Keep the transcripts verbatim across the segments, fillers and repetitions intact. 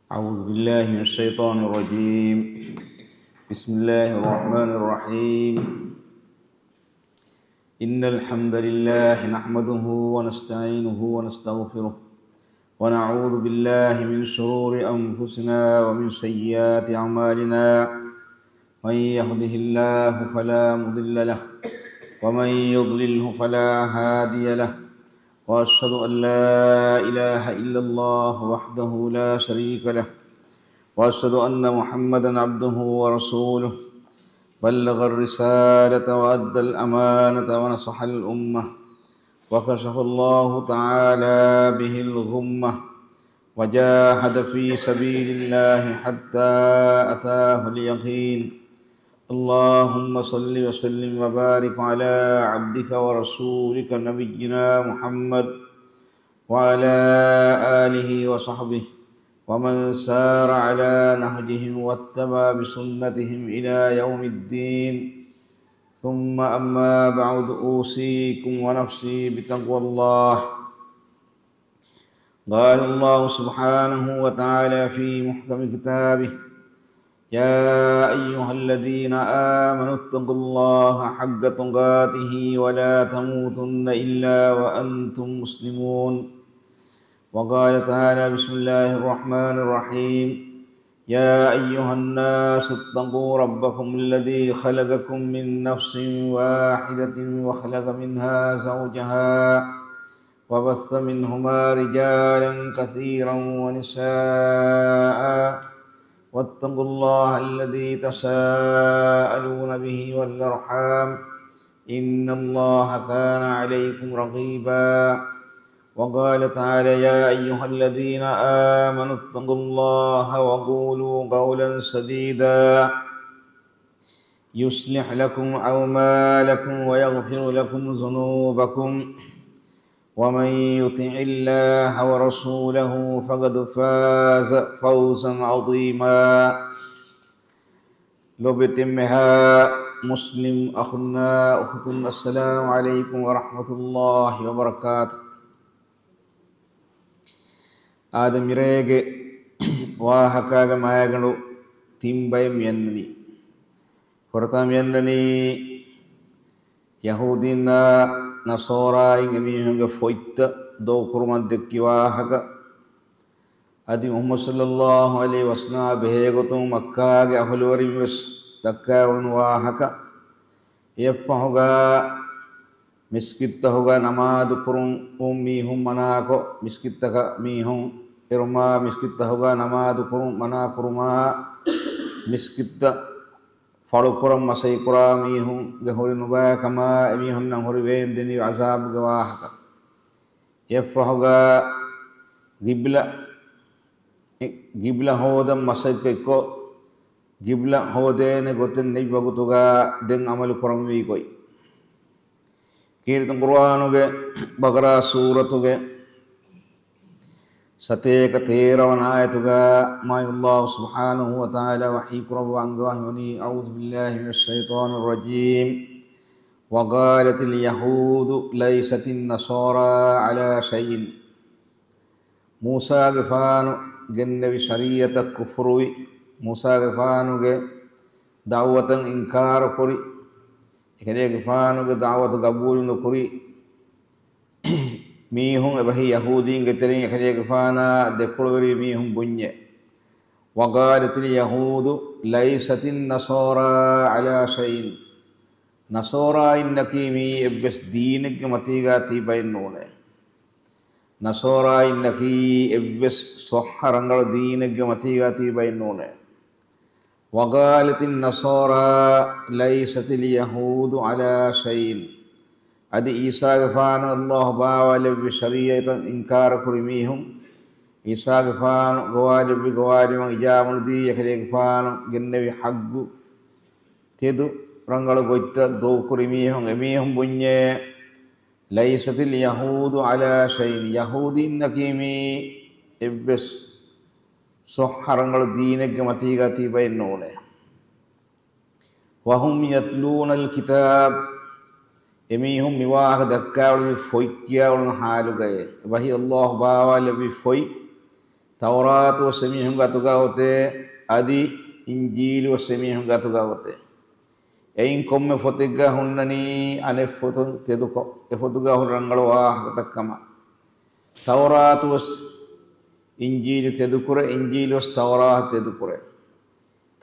أعوذ بالله من الشيطان الرجيم. بسم الله الرحمن الرحيم. إن الحمد لله نحمده ونستعينه ونستغفره، ونعوذ بالله من شرور أنفسنا ومن سيئات أعمالنا. من يهده الله فلا مضل له، ومن يضلله فلا هادي له، وأشهد أن لا إله إلا الله وحده لا شريك له، وأشهد أن محمدا عبده ورسوله، بلغ الرسالة وأدى الأمانة ونصح الأمة، وكشف الله تعالى به الغمة، وجاهد في سبيل الله حتى أتاه اليقين. اللهم صل وسلم وبارك على عبدك ورسولك نبينا محمد وعلى آله وصحبه ومن سار على نهجهم واتبع بسنتهم إلى يوم الدين. ثم أما بعد، أوصيكم ونفسي بتقوى الله. قال الله سبحانه وتعالى في محكم كتابه: يا أيها الذين آمنوا اتقوا الله حق تقاته ولا تموتن إلا وأنتم مسلمون. وقال تعالى: بسم الله الرحمن الرحيم. يا أيها الناس اتقوا ربكم الذي خلقكم من نفس واحدة وخلق منها زوجها وبث منهما رجالا كثيرا ونساء واتقوا الله الذي تساءلون به والأرحام إن الله كان عليكم رقيبا. وقال تعالى: يا أيها الذين آمنوا اتقوا الله وقولوا قولا سديدا يصلح لكم أعمالكم ويغفر لكم ذنوبكم ومن يطع الله ورسوله فقد فاز فوزا عظيما. ލޯބިވެތި އެންމެހާ މުސްލިމް އަޚުންނާ އުޚުތުން، އައްސަލާމު ޢަލައިކުމް ވަރަޙްމަތުﷲި ވަބަރަކާތު. އާދެ، މިރޭގެ ވާހަކާގެ މައިގަނޑު ތިން ބައެއް މިއަންނަނީ. ފުރަތަމަ މިއަންނަނީ ޔަހޫދީންނާ ނަޞާރާއިން އެމީހުންގެ ފޮތްތައް ދޮގުކުރުމަށް ދެއްކި ވާހަކަ. އަދި މުޙައްމަދު ޞައްލައްލާހު ޢަލައިހި ވަސައްލަމާ ބެހޭގޮތުން މައްކާގެ އަހުލުވެރިން ވެސް ދައްކާވަޑުނު ވާހަކަ. އެއަށްފަހުގަ މިސްކިތްތަހުގަ ނަމާދު ކުރުން މީހުން މަނާކޮށް، މިސްކިތްތަކަށް މީހުން އެރުމާ، މިސްކިތްތަހުގަ ނަމާދު ކުރުން މަނާ ކުރުމާ، މިސްކިތްތައް ފަޅުކުރަން މަސައްކަތްކުރާ މީހުންގެ ހުރި ނުބައިކަމާ، އެމީހުންނަށް ހުރި ވޭން ދެނިވި ޢަޒާބުގެ ވާހަކަ. އެއަށްފަހުގަ ގިބްލަ، ގިބްލަ ހޯދަން މަސައްކަތްކޮށް، ގިބްލަ ހޯދޭނެ ގޮތެއް ނެތް ވަގުތުގަ ދެން ޢަމަލު ކުރަންވީ ގޮތް. ކީރިތި ޤުރުއާނުގެ ބަޤަރާ ސޫރަތުގެ ސަތޭކަ ތޭރަ ވަނަ އާޔަތުގަ މާތް ﷲ ސުބްޙާނަހޫ ވަތަޢާލާ ވަޙީ ކުރައްވާ އަންގަވާ ހިމަނީ، أعوذ بالله من الشيطان الرجيم، وقالت اليهود ليست النصارى على شيء. މޫސާގެފާނު ގެންނެވި ޝަރީޢަތަށް ކުފުރުވި، މޫސާގެފާނުގެ ދަޢުވަތަށް އިންކާރުކުރި، އެކަލޭގެފާނުގެ ދަޢުވަތު ގަބޫލު ނުކުރި މީހުން އެބަހީ ޔަހޫދީންގެ ތެރެއިން އެކަލޭގެފާނާ ދެކޮޅުވެރި މީހުން ބުންޏޭ. وقالت اليهود ليست النصارى على شيء. ނަޞާރާއިންނަކީ މީ އެއްވެސް ދީނެއްގެ މަތީގަ ތިބައެއް ނޫނޭ. ނަޞާރާއިންނަކީ އެއްވެސް ޞައްޙަ ރަނގަޅު ދީނެއްގެ މަތީގަ ތިބައެއް ނޫނޭ. وقالت النصارى ليست اليهود على شيء. އަދި ޢީސާގެފާނު ﷲ ބާވާލެއްވި ޝަރީޢަތަށް އިންކާރުކުރި މީހުން، ޢީސާގެފާނު ގޮވާލެއްވި ގޮވާލުމަށް އިޖާބަ ނުދީ، އެކަލޭގެފާނު ގެންނެވި ޙައްޤު ތެދު ރަނގަޅު ގޮތްތައް ދޮގުކުރި މީހުން، އެމީހުން ބުންޏޭ، ليست اليهود على شيء، ޔަހޫދީންނަކީ މީ އެއްވެސް ޞައްޙަ ރަނގަޅު ދީނެއްގެ މަތީގަ ތިބައެއް ނޫނޭ. وهم يتلون الكتاب، އެމީހުން މިވާހަކަ ދައްކާވަޑައި ފޮތް ކިޔާވަޑައި ޙާލުގައޭ. އެބަހީ ﷲ ބާވާލެއްވި ފޮތް ތައުރާތުވެސް އެމީހުންގެ އަތުގަ އޮތޭ، އަދި އިންޖީލުވެސް އެމީހުންގެ އަތުގަ އޮތޭ. އެއިން ކޮންމެ ފޮތެއްގަ ހުންނަނީ އަނެއް ފޮތުން ތެދުކޮށް، އެ ފޮތުގަ ހުރި ރަނގަޅު ވާހަކަތައް ކަމަށް. ތައުރާތުވެސް އިންޖީލު ތެދުކުރޭ، އިންޖީލުވެސް ތައުރާތު ތެދުކުރޭ.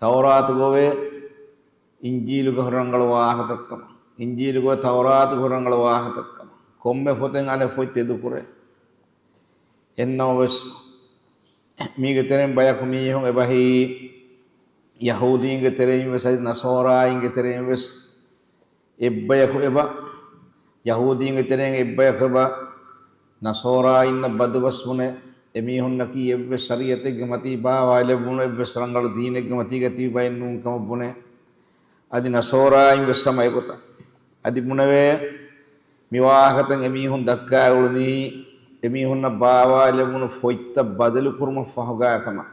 ތައުރާތުގަ އޮވޭ، އިންޖީލުގަ ހުރި ރަނގަޅު ވާހަކަތައް ކަމަށް. އިންޖީލުގަ ތައުރާތުގަ ހުރި ރަނގަޅު ވާހަކަތައް ކަމަށް. ކޮންމެ ފޮތެއް އަނެއް ފޮތް ތެދުކުރޭ. އެހެންނަމަވެސް، މީގެ ތެރެއިން ބަޔަކު މީހުން އެބަހީ، ޔަހޫދީންގެ ތެރެއިން ވެސް އަދި ނަޞާރާއިންގެ ތެރެއިން ވެސް އެއްބަޔަކު އެބަ، ޔަހޫދީންގެ ތެރެއިން އެއްބަޔަކު އެބަ، ނަޞާރާއިންނަށް ބަދުބަސް ބުނެ، އެމީހުންނަކީ އެއްވެސް ޝަރީޢަތެއްގެ މަތީ ބާވާލެއްވުނު، އެއްވެސް ރަނގަޅު ދީނެއްގެ މަތީގަ ތިބި ބައެއް ނޫން ކަމަށް ބުނެ. އަދި ނަޞާރާއިން ވެސް ހަމަ އެގޮތަށް. އަދި ބުނެވޭ، މި ވާހަކަތައް އެމީހުން ދައްކާ އުޅުނީ، އެމީހުންނަށް ބާވާލެވުނު ފޮތްތައް ބަދަލު ކުރުމަށް ފަހުގާ ކަމަށް.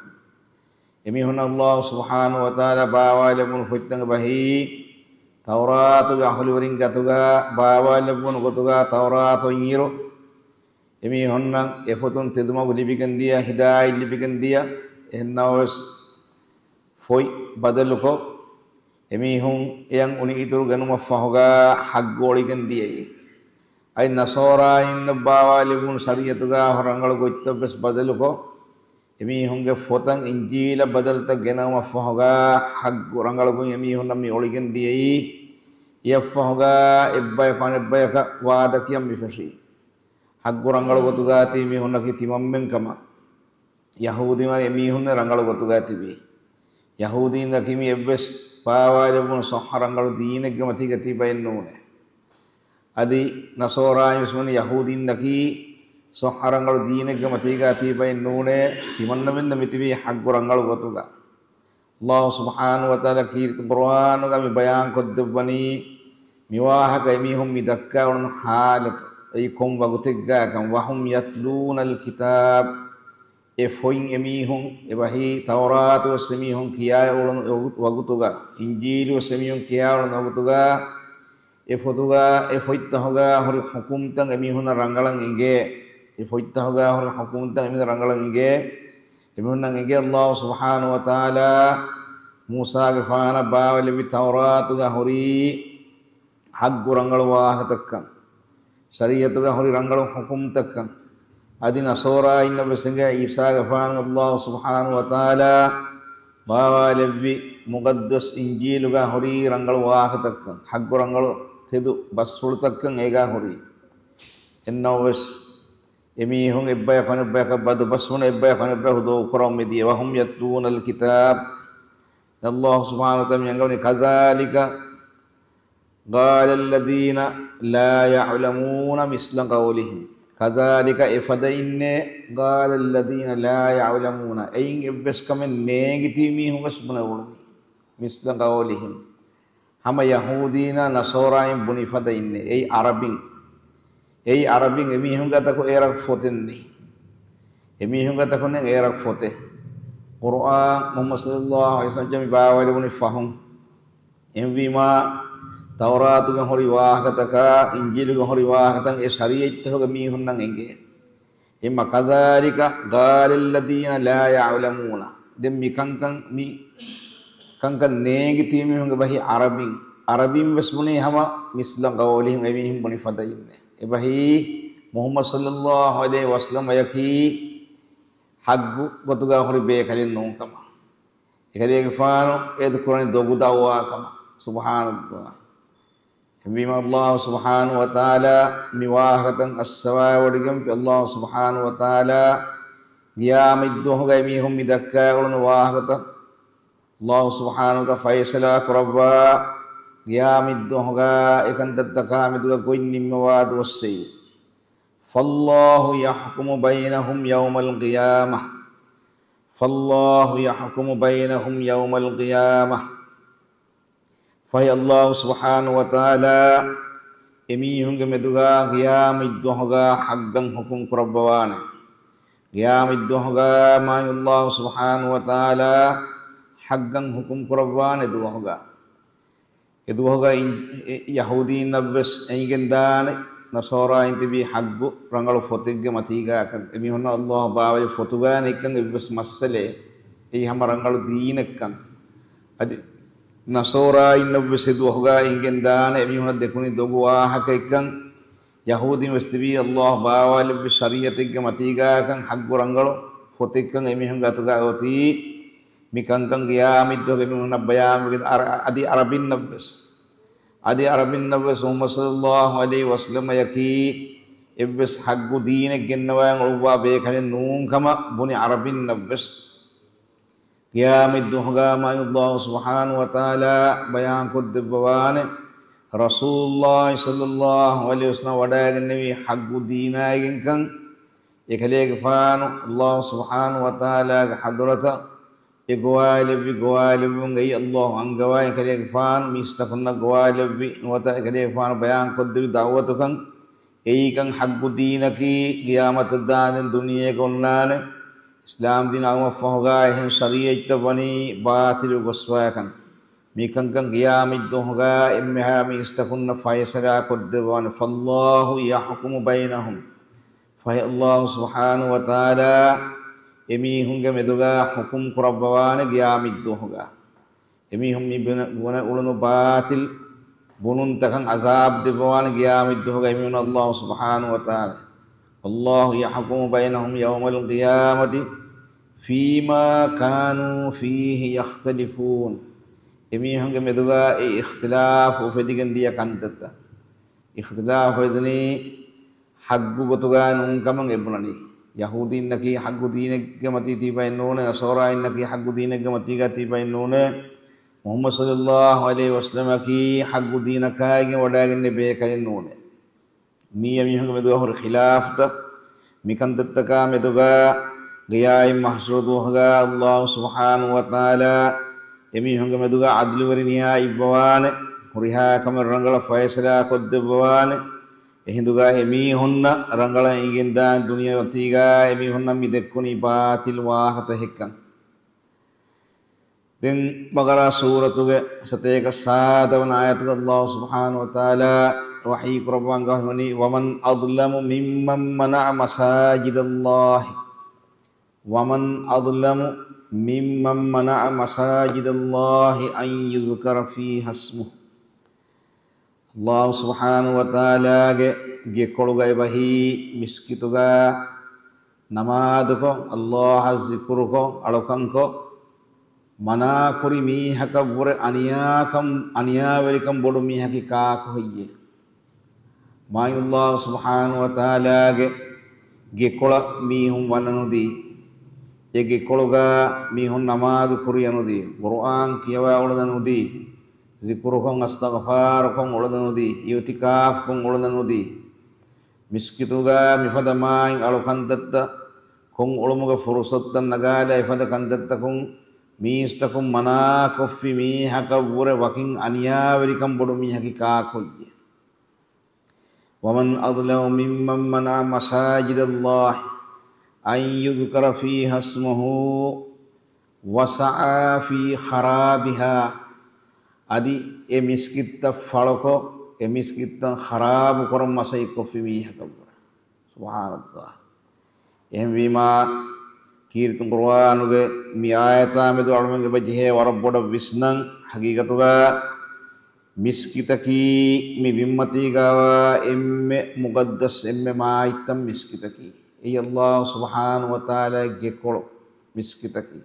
އެމީހުން ﷲ ސުބްޙާނަހޫ ވަތަޢާލާ ބާވާލެވުނު ފޮތްތައް އެބަހީ، ތައުރާތުގެ އަހުލުވެރިންގެ އަތުގަ ބާވާލެވުނު ގޮތުގަ ތައުރާތު އޮތްއިރު، އެމީހުންނަށް އެފޮތުން ތެދުމަގު ލިބިގެން ދިޔަ، ހިދާޔަތް ލިބިގެން ދިޔަ. އެހެންނަމަވެސް، ފޮތް ބަދަލުކޮށް، އެމީހުން އެޔަށް އުނި އިތުރު ގެނުމަށް ފަހުގާ ޙައްގު އޮޅިގެން ދިޔައީ. އަދި ނަޞާރާއިންނަށް ބާވާލެވުނު ޝަރީޢަތުގަ ރަނގަޅު ގޮތްތައް ވެސް ބަދަލުކޮށް، އެމީހުންގެ ފޮތަށް އިންޖީލަށް ބަދަލުތައް ގެނައުމަށް ފަހުގާ ޙައްގު ރަނގަޅު ގޮތް އެމީހުންނަށް މި އޮޅިގެން ދިޔައީ. އެއަށްފަހުގާ އެއްބަޔަކު އަނެއްބަޔަކަށް ވާދަ ކިޔަން މި ފެށީ. ޙައްގު ރަނގަޅު ގޮތުގަ ތިބި މީހުންނަކީ ތިމަންމެން ކަމަށް. ޔަހޫދީން އެމީހުންނެއް ރަނގަޅު ގޮތުގަ ތިބީ. ޔަހޫދީންނަކީ މި އެއްވެސް ބާވާލެވުނު ޞައްޙަ ރަނގަޅު ދީނެއްގެ މަތީގަ ތިބި ބައެއް ނޫނޭ. އަދި ނަޞާރާއިން ވެސް ބުނި ޔަހޫދީންނަކީ ޞައްޙަ ރަނގަޅު ދީނެއްގެ މަތީގަ ތިބި ބައެއް ނޫނޭ. ތިމަންނަމެންނަށް މިތިބީ ޙައްގު ރަނގަޅު ގޮތުގަ. ﷲ ސުބްޙާނަހޫ ވަތަޢާލާ ކީރިތި ޤުރުއާނުގަ މި ބަޔާން ކޮށްދެއްވަނީ، މި ވާހަކަ އެމީހުން މި ދައްކާ އުޅުނު ޙާލަތު، އެއީ ކޮން ވަގުތެއްގާކަން. وهم يتلون الكتاب، އެ ފޮތް އެމީހުން އެބަހީ، ތައުރާތު ވެސް އެމީހުން ކިޔާ އުޅުނު ވަގުތުގަ، އިންޖީލު ވެސް އެމީހުން ކިޔާ އުޅުނު ވަގުތުގަ، އެ ފޮތުގަ، އެ ފޮތްތަހުގަ ހުރި ޙުކުމްތައް އެމީހުންނަށް ރަނގަޅަށް އެނގޭ. އެ ފޮތްތަހުގަ ހުރި ޙުކުމްތައް އެމީހުންނަށް ރަނގަޅަށް އެނގޭ. އެމީހުންނަށް އެނގޭ ﷲ ސުބްޙާނަހޫ ވަތަޢާލާ މޫސާގެފާނަށް ބާވާލެއްވި ތައުރާތުގަ ހުރީ ޙައްގު ރަނގަޅު ވާހަކަތައްކަން. ޝަރީޢަތުގަ ހުރި ރަނގަޅު ޙުކުމްތައްކަން. އަދި ނަޞާރާއިންނަށް ވެސް އެނގޭ ޢީސާގެފާނު ﷲ ސުބްޙާނަހޫ ވަތަޢާލާ ބާވާލެއްވި މުޤައްދަސް އިންޖީލުގަ ހުރީ ރަނގަޅު ވާހަކަތައްކަން، ޙައްގު ރަނގަޅު ތެދު ބަސްފުޅުތައްކަން އޭގަ ހުރީ. އެހެންނަމަވެސް، އެމީހުން އެއްބަޔަކު އަނެއްބަޔަކަށް ބަދުބަސްވުނު، އެއްބަޔަކު އަނެއްބަޔަކަށް ހުދު ކުރަމުން މިދިޔަ. وهم يتلون الكتاب. ﷲ ސުބްޙާނަހޫ ވަތަޢާލާ މި އަންގަވަނީ، كذلك قال الذين لا يعلمون مثل قولهم. كذلك، އެފަދައިންނޭ، قال الذين لا يعلمون، އެއިން އެއްވެސް ކަމެއް ނޭނގި ތިބި މީހުން ވެސް ބުނެ އުޅުނީ، مثل قولهم. ހަމަ ޔަހޫދީންނާ ނަޞާރާއިން ބުނި ފަދައިންނޭ، އެއީ ޢަރަބިން. އެއީ ޢަރަބިން، އެމީހުންގެ އަތަކު އޭރަކު ފޮތެއް ނެތް. އެމީހުންގެ އަތަކު ނެތް އޭރަކު ފޮތެއް. ޤުރުއާން މުޙައްމަދު ޞައްލައްލާހު ޢަލައިހި ވަސައްލަމަ ބާވާލެވުނީ ފަހުން. އެހެންވީމާ، ތައުރާތުގަ ހުރި ވާހަކަތަކާ، އިންޖީލުގަ ހުރި ވާހަކަތައް އެ ޝަރީޢަތްތަކުގެ މީހުންނަށް އެނގޭ. އެހެންމަ، كذلك قال الذين لا يعلمون. ދެން މި ކަންކަން، މި ކަންކަން ނޭނގި ތިބި މީހުންގެ ބަހީ ޢަރަބިން. ޢަރަބިން ވެސް ބުނީ ހަމަ مثل قولهم، އެމީހުން ބުނި ފަދައިންނޭ. އެބަހީ މުޙައްމަދު ޞައްލައްލާހު ޢަލައިހި ވަސައްލަމަޔަކީ ޙައްގު ގޮތުގަ ހުރި ބޭކަލެއް ނޫން ކަމަށް. އެކަލޭގެފާނު އޭދަ ކުރަނީ ދޮގު ދަޢުވާ ކަމަށް. ސުބްޙާނައްލާހް. އެހެންވީމަ، ﷲ ސުބްޙާނަހޫ ވަތަޢާލާ މި ވާހަކަތައް އައްސަވާވޮޑިގެން، ﷲ ސުބްޙާނަހޫ ވަތަޢާލާ ޤިޔާމަތްދުވަހުގަ އެމީހުން މި ދައްކާ އުޅުނު ވާހަކަތައް ﷲ ސުބްޙާނަހޫ ވަތަޢާލާ ފައިޞަލާ ކުރައްވާ، ޤިޔާމަތްދުވަހުގަ އެކަންތައްތަކާ މެދުގަ ގޮތް ނިންމަވާ ދުވަސް އެއީ. فالله يحكم بينهم يوم القيامة. فالله يحكم بينهم يوم القيامة. ފަހެ، ﷲ ސުބްޙާނަހޫ ވަތަޢާލާ އެމީހުންގެ މެދުގަ ޤިޔާމަތްދުވަހުގަ ޙައްޤަށް ޙުކުމް ކުރައްވަވާނެ. ޤިޔާމަތްދުވަހުގަ މާތް ﷲ ސުބްޙާނަހޫ ވަތަޢާލާ ޙައްޤަށް ޙުކުމް ކުރައްވާނެ ދުވަހުގަ. އެ ދުވަހުގަ އިން-، އެ، ޔަހޫދީންނަށްވެސް އެނގިގެންދާނެ، ނަޞާރާއިން ތިބީ ޙައްޤު ރަނގަޅު ފޮތެއްގެ މަތީގާކަން، އެމީހުންނަށް ﷲ ބާވަލި ފޮތުގާ ނެތްކަން އެއްވެސް މައްސަލައެއް، އެއީ ހަމަ ރަނގަޅު ދީނެއްކަން. އަދި ނަޞާރާއިންނަށްވެސް އެ ދުވަހުގާ އެނގެންދާނެ އެމީހުނަށް ދެކުނީ ދޮގު ވާހަކައެއްކަން. ޔަހޫދީން ވެސް ތިބީ ﷲ ބާވާލެއްވި ޝަރީޢަތެއްގެ މަތީގާކަން، ޙައްޤު ރަނގަޅު ފޮތެއްކަން އެމީހުންގެ އަތުގާ އޮތީ. މި ކަންކަން ޤިޔާމަތްދުވަހު އެމީހުންނަށް ބަޔާންވެގެން އަރަ-، އަދި ޢަރަބިންނަށްވެސް، އަދި ޢަރަބިންނަށްވެސް މުޙައްމަދު ޞައްލައްލާހު ޢަލައިހި ވަސައްލަމަޔަކީ އެއްވެސް ޙައްޤު ދީނެއް ގެންނަވަން އުޅުއްވާ ބޭކަލެއް ނޫން ކަމަށް ބުނި ޢަރަބިންނަށްވެސް. ޤިޔާމަތްދުވަހުގާ މާތް ﷲ ސުބްޙާނަހޫ ވަތަޢާލާ ބަޔާންކޮށްދެއްވަވާނެ، ރަސޫލުﷲ ޞައްލައްލާހު ޢަލައިހި ވަސައްލަމަ ވަޑައިގެންނެވީ ޙައްޤު ދީނާއިގެންކަން. އެކަލޭގެފާނު ﷲ ސުބްޙާނަހޫ ވަތަޢާލާގެ ޙަޟްރަތަށް އެ ގޮވާލެއްވި ގޮވާލެއްވުން އެއީ ﷲ އަންގަވާ އެކަލޭގެފާނު މީސްތަކުންނަށް ގޮވާލެއްވި ނުވަތަ އެކަލޭގެފާނު ބަޔާންކޮށްދެއްވި ދަޢުވަތުކަން. އެއީކަން ޙައްޤު ދީނަކީ ޤިޔާމަތަށް ދާންދެން ދުނިޔޭގަ އޮންނާނެ އިސްލާމް ދީން އައުމަށްފަހުގާ އެހެން ޝަރީޢަތްތައް ވަނީ ބާޠިލު ގޮސްފައިކަން. މިކަންކަން ޤިޔާމަތްދުވަހުގާ އެންމެހާ މީސްތަކުންނަށް ފައިސަލާ ކޮށްދެއްވާނެ. فالله يحكم بينهم. ފަހެ ﷲ ސުބްޙާނަހޫ ވަތަޢާލާ އެމީހުންގެ މެދުގާ ޙުކުމް ކުރައްވަވާނެ ޤިޔާމަތްދުވަހުގާ. އެމީހުން މި ބުނެ-، ބުނެ އުޅުނު ބާޠިލް ބުނުންތަކަށް ޢަޒާބް ދެއްވަވާނެ ޤިޔާމަތްދުވަހުގަ އެމީހުން ﷲ ސުބްޙާނަހޫ ވަތަޢާލާ. الله يحكم بينهم يوم القيامة فيما كانوا فيه يختلفون. އެމީހުންގެ މެދުގާ އެ އިޚްތިލާފު އުފެދިގެން ދިޔަ ކަންތައްތައް. އިޚްތިލާފު އެދުނީ ޙައްޤު ގޮތުގާ ނޫންކަމަށް އެބުނަނީ. ޔަހޫދީންނަކީ ޙައްޤު ދީނެއްގެ މަތީ ތިބައެއް ނޫނޭ، ނަޞާރާއިންނަކީ ޙައްޤު ދީނެއްގެ މަތީގާ ތިބައެއް ނޫނޭ، މުޙައްމަދު ޞައްލައްލާހު ޢަލައިހި ވަސައްލަމަކީ ޙައްޤު ދީނަކާއިގެން ވަޑައިގެންނެވި ބޭކަލެއް ނޫނޭ. މީ އެމީހުންގެ މެދުގަ ހުރި ޚިލާފްތައް. މިކަންތައްތަކާ މެދުގަ ގިޔާއި މަޙްޝަރު ދުވަހުގަ ﷲ ސުބްޙާނަހޫ ވަތަޢާލާ އެމީހުންގެ މެދުގަ ޢަދުލުވެރިން އިއްވަވާނެ، ހުރިހާ ކަމެއް ރަނގަޅަށް ފައިސަލާ ކޮށްދެއްވަވާނެ. އެހިނދުގަ އެމީހުންނަށް ރަނގަޅަށް އެނގެންދާނެ ދުނިޔެ މަތީގަ އެމީހުންނަށް މި ދެއްކުނީ ބާޠިލް ވާހަކަތަކެއްކަން. ދެން ބަޤަރާ ސޫރަތުގެ ސަތޭކަ ސާދަވަނަ އާޔަތުގަ ﷲ ސުބްޙާނަހޫ ވަތަޢާލާ ވަޙީ ކުރައްވާ އަންގަވަނީ، ومن أظلم ممن منع مساجد الله، ومن أظلم ممن منع مساجد الله أن يذكر فيها اسمه. ﷲ ސުބްޙާނަހޫ ވަތަޢާލާގެ ގެކޮޅުގައި ވަހީ މިސްކިތުގަ ނަމާދުކޮށް، ﷲ އަށް ޒިކުރުކޮށް، އަޅުކަންކޮށް، މަނާކުރި މީހަކަށްވުރެ އަނިޔާކަން، އަނިޔާވެރިކަން ބޮޑު މީހަކީ ކާކު ހެއްޔޭ؟ މާތް ﷲ ސުބްޙާނަހޫ ވަތަޢާލާގެ ގެކޮޅަށް މީހުން ވަނަނުދީ، އެ ގެކޮޅުގަ މީހުން ނަމާދު ކުރިޔަނުދީ، ޤުރުއާން ކިޔަވާ އުޅުނަނުދީ، ޒިކުރުކޮށް އަސްތަޣްފާރުކޮށް އުޅުނަނުދީ، އިޢުތިކާފްކޮށް އުޅުނަނުދީ، މިސްކިތުގަ މިފަދަ މާތް އަޅުކަންތައްތައް ކޮށް އުޅުމުގެ ފުރުޞަތުތައް ނަގާލާ އެފަދަ ކަންތައްތަކުން މީސްތަކުން މަނާކޮށްފި މީހަކަށްވުރެ ވަކިން އަނިޔާވެރިކަން ބޮޑު މީހަކީ ކާކު ހެއްޔޭ؟ ومن أظلم ممن منع مساجد الله أن يذكر فيها اسمه وسعى في خرابها. އަދި އެ މިސްކިތްތައް ފަޅުކޮށް، އެ މިސްކިތްތައް ޚަރާބު ކުރަން މަސައްކަތްކޮށްފި މީހަކަށްވުރެ. ސުބްޙާނަﷲ. އެހެންވީމާ، ކީރިތި ޤުރުއާނުގެ މި އާޔަތާ މެދު އަޅުމެން އެބަ ޖެހޭ ވަރަށް ބޮޑަށް ވިސްނަން. ޙަޤީޤަތުގަ މިސްކިތަކީ މި ބިންމަތީގަވާ އެންމެ މުޤައްދަސް، އެންމެ މާތްތަން މިސްކިތަކީ. އެއީ ﷲ ސުބްޙާނަހޫ ވަތަޢާލާގެ ގެކޮޅު މިސްކިތަކީ.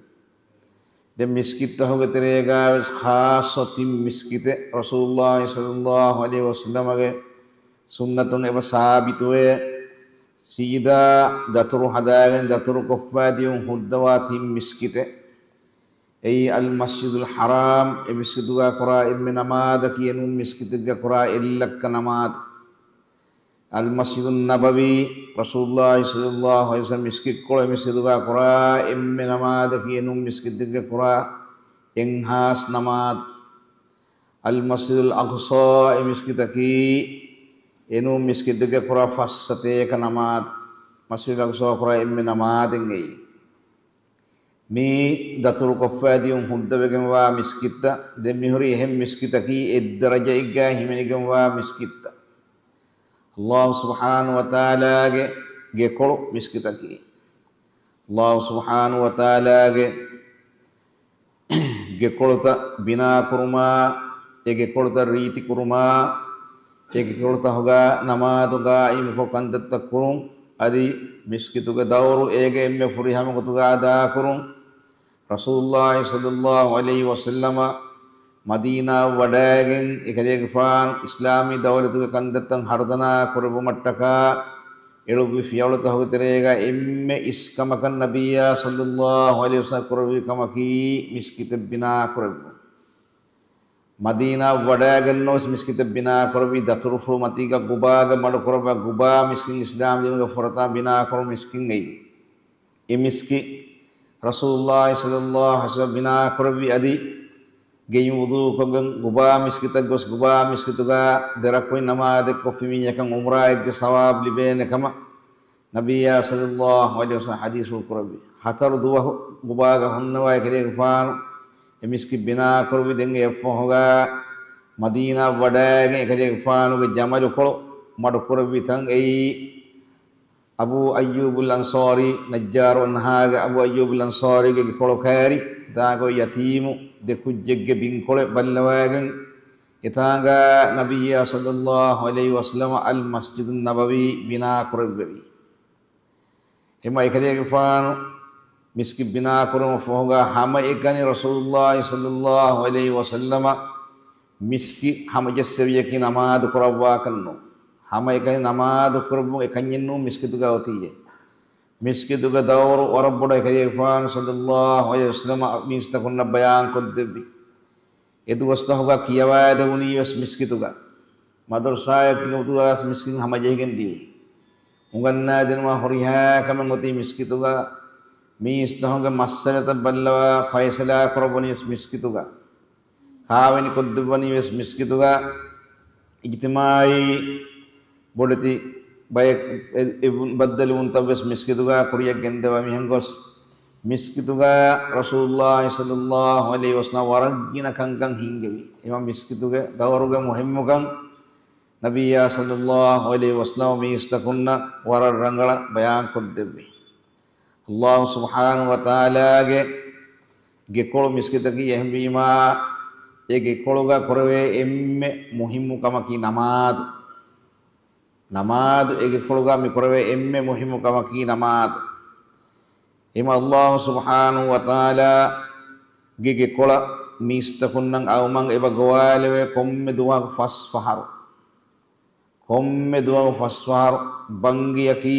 ދެން މިސްކިތްތަކުގެ ތެރޭގަވެސް ޚާއްޞަ ތިން މިސްކިތެއް ރަސޫލުﷲ ޞައްލަﷲު ޢަލައިހި ވަސައްލަމަގެ ސުންނަތުން އެބަ ސާބިތުވޭ. ސީދާ ދަތުރު ހަދާގެން ދަތުރު ކޮށްފަ ދިޔުން ހުއްދަވާ ތިން މިސްކިތެއް. އެއީ އަލްމަސްޖިދުލް ޙަރާމް، އެ މިސްކިތުގަ ކުރާ އެންމެ ނަމާދަކީ އެނޫން މިސްކިތެއްގަ ކުރާ އެއްލައްކަ ނަމާދު. އަލްމަސްޖިދުއް ނަބަވީ، ރަސޫލުﷲ ޞައްލަﷲު ޢަލައިހި ވަސައްލަމަ މިސްކިތްކޮޅު އެ މިސްކިތުގަ ކުރާ އެންމެ ނަމާދަކީ އެނޫން މިސްކިތެއްގަ ކުރާ އެއްހާސް ނަމާދު. އަލްމަސްޖިދުލް އަޤްޞާ އެ މިސްކިތަކީ އެނޫން މިސްކިތެއްގަ ކުރާ ފަސް ސަތޭކަ ނަމާދު. މަސްޖިދުލް އަޤްޞާ ކުރާ އެންމެ ނަމާދެއް އެއީ. މީ ދަތުރު ކޮށްފަ ދިޔުން ހުއްދަވެގެންވާ މިސްކިތްތައް. ދެން މިހުރީ އެހެން މިސްކިތަކީ އެއްދަރަޖައެއްގަ ހިމެނިގެންވާ މިސްކިތްތައް. ﷲ ސުބްޙާނަހޫ ވަތަޢާލާގެ ގެކޮޅު މިސްކިތަކީ. ﷲ ސުބްޙާނަހޫ ވަތަޢާލާގެ ގެކޮޅުތައް ބިނާކުރުމާ، އެ ގެކޮޅުތައް ރީތިކުރުމާ، އެ ގެކޮޅުތަކުގަ ނަމާދު ގާއިމުކޮށް ކަންތައްތައް ކުރުން، އަދި މިސްކިތުގެ ދައުރު އޭގެ އެންމެ ފުރިހަމަ ގޮތުގަ އަދާކުރުން. ރަސޫލުﷲ ޞައްލަﷲ ޢަލައިހި ވަސައްލަމަ މަދީނާއަށް ވަޑައިގެން އެކަލޭގެފާނު އިސްލާމީ ދައުލަތުގެ ކަންތައްތައް ހަރުދަނާ ކުރެއްވުމަށްޓަކާ އެޅުއްވި ފިޔަވަޅުތަކުގެ ތެރޭގަ އެންމެ އިސްކަމަކަށް ނަބިއްޔާ ޞައްލަﷲ ޢަލައިހި ވަސައްލަމަ ކުރެއްވި ކަމަކީ މިސްކިތެއް ބިނާ ކުރެއްވުން. މަދީނާއަށް ވަޑައިގެންނަމަވެސް މިސްކިތެއް ބިނާ ކުރެއްވި، ދަތުރުފުޅު މަތީގަ ޤުބާގަ މަޑުކުރައްވާ، ޤުބާ މިސްކިތް އިސްލާމް ދީނުގެ ފުރަތަމަ ބިނާކުރު މިސްކިތް އެއީ. އެ މިސްކިތް ރަސޫލުﷲ ޞައްލަﷲ ޢަލައިހި ވަސައްލަމަ ބިނާ ކުރެއްވި އަދި، ގެއިން ވުޟޫކޮށްގެން ޤުބާ މިސްކިތަށް ގޮސް، ޤުބާ މިސްކިތުގަ ދެރަކުޢަތް ނަމާދެއް ކޮށްފި މީހަކަށް ޢުމްރާއެއްގެ ސަވާބު ލިބޭނެ ކަމަށް ނަބިއްޔާ ޞައްލަﷲ ޢަލައިހި ވަސައްލަމަ ޙަދީޘްފުޅު ކުރެއްވި. ހަތަރު ދުވަހު ޤުބާގަ ހުންނަވާ އެކަލޭގެފާނު އެ މިސްކިތް ބިނާ ކުރެއްވި. ދެން އެއަށްފަހުގަ މަދީނާއަށް ވަޑައިގެން އެކަލޭގެފާނުގެ ޖަމަލުކޮޅު މަޑުކުރެއްވި ތަން އެއީ، އަބޫ އައްޔޫބުލް އަންޞާރީ، ނައްޖާރު އަންހާގެ އަބޫ އައްޔޫބުލް އަންޞާރީގެ ގެކޮޅު ކައިރި، ދާގޮތް ޔަތީމު ދެ ކުއްޖެއްގެ ބިންކޮޅެއް ބައްލަވައިގެން، އެތާނގަ ނަބިއްޔާ ޞައްލަﷲ ޢަލައިހި ވަސައްލަމަ އަލް މަސްޖިދުއް ނަބަވީ ބިނާ ކުރެއްވެވި. އެމަ އެކަލޭގެފާނު މިސްކިތް ބިނާ ކުރުމަށް ފަހުގަ ހަމައެކަނި ރަސޫލުﷲ ޞައްލަﷲ ޢަލައިހި ވަސައްލަމަ މިސްކިތް ހަމަޖެއްސެވިޔަކީ ނަމާދު ކުރައްވާކަށް ނޫން. ހަމައެކަނި ނަމާދު ކުރެއްވުން އެކަންޏެއް ނޫން މިސްކިތުގަ އޮތީއޭ. މިސްކިތުގެ ދައުރު ވަރަށް ބޮޑަށް އެކަލޭގެފާނު ޞައްލަﷲ ޢަލައިހި ވަސައްލަމަ މީސްތަކުންނަށް ބަޔާން ކޮށްދެއްވި. އެ ދުވަސްތަކުގަ ކިޔަވައިދެވުނީ ވެސް މިސްކިތުގަ. މަދަރުސާއެއްގެ ގޮތުގަ ވެސް މިސްކިތް ހަމަޖެހިގެން ދިޔައީ. އުނގަންނާދިނުމަށް ހުރިހާ ކަމެއް އޮތީ މިސްކިތުގަ. މީސްތަކުންގެ މައްސަލަތައް ބައްލަވާ ފައިސަލާ ކުރައްވަނީ ވެސް މިސްކިތުގަ. ކާވެނި ކޮށްދެއްވަނީ ވެސް މިސްކިތުގަ. އިޖްތިމާޢީ ބޮޑެތި ބައެއް އެ-، އެ-، ބައްދަލުވުންތައް ވެސް މިސްކިތުގަ ކުރިޔަށް ގެންދަވާ މިހެން ގޮސް، މިސްކިތުގަ ރަސޫލުﷲ ޞައްލަﷲ ޢަލައިހި ވަސައްލަމަ ވަރަށް ގިނަ ކަންކަން ހިންގެވި. އެމަ މިސްކިތުގެ ދައުރުގެ މުހިއްމުކަން ނަބިއްޔާ ޞައްލަﷲ ޢަލައިހި ވަސައްލަމަ މީސްތަކުންނަށް ވަރަށް ރަނގަޅަށް ބަޔާން ކޮށްދެއްވި. ﷲ ސުބްޙާނަހޫ ވަތަޢާލާގެ ގެކޮޅު މިސްކިތަކީ އެހެންވީމާ، އެ ގެކޮޅުގަ ކުރެވޭ އެންމެ މުހިއްމު ކަމަކީ ނަމާދު. ނަމާދު އެ ގެކޮޅުގަ މި ކުރެވޭ އެންމެ މުހިއްމު ކަމަކީ ނަމާދު. އެމަ ﷲ ސުބްޙާނަހޫ ވަތަޢާލާގެ ގެކޮޅަށް މީސްތަކުންނަށް އައުމަށް އެބަ ގޮވާލެވޭ ކޮންމެ ދުވަހަކު ފަސް ފަހަރު. ކޮންމެ ދުވަހު ފަސް ފަހަރު ބަންގިއަކީ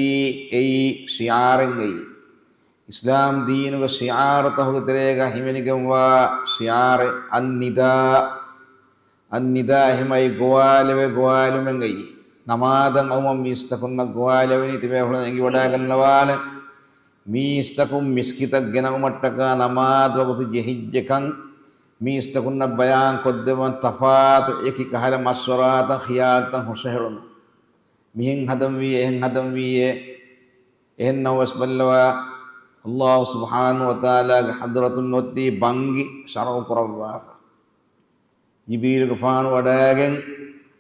އެއީ ޝިޢާރެއް އެއީ. އިސްލާމް ދީނުގެ ޝިޢާރުތަކުގެ ތެރޭގަ ހިމެނިގެންވާ ޝިޢާރެއް އައްނިދާ. އައްނިދާ އެހެމައި ގޮވާލެވޭ ގޮވާލުމެއް އެއީ. ނަމާދަށް އައުމަށް މީސްތަކުންނަށް ގޮވާލެވެނީ ތިބޭފުޅުން އެނގިވަޑައިގަންނަވާނެ. މީސްތަކުން މިސްކިތަށް ގެނައުމަށްޓަކާ ނަމާދު ވަގުތު ޖެހިއްޖެކަން މީސްތަކުންނަށް ބަޔާން ކޮށްދެއްވަން ތަފާތު އެކި ކަހަލަ މަޝްވަރާތައް ޚިޔާލުތައް ހުށަހެޅުނު. މިހެން ހަދަންވީ އެހެން ހަދަންވީއޭ. އެހެން ނަމަވެސް ބައްލަވާ، ﷲ ސުބްޙާނަހޫ ވަތަޢާލާގެ ޙަޟްރަތުން އޮތީ ބަންގި ޝަރުޢު ކުރައްވާފަ. ޖިބްރީލުގެފާނު ވަޑައިގެން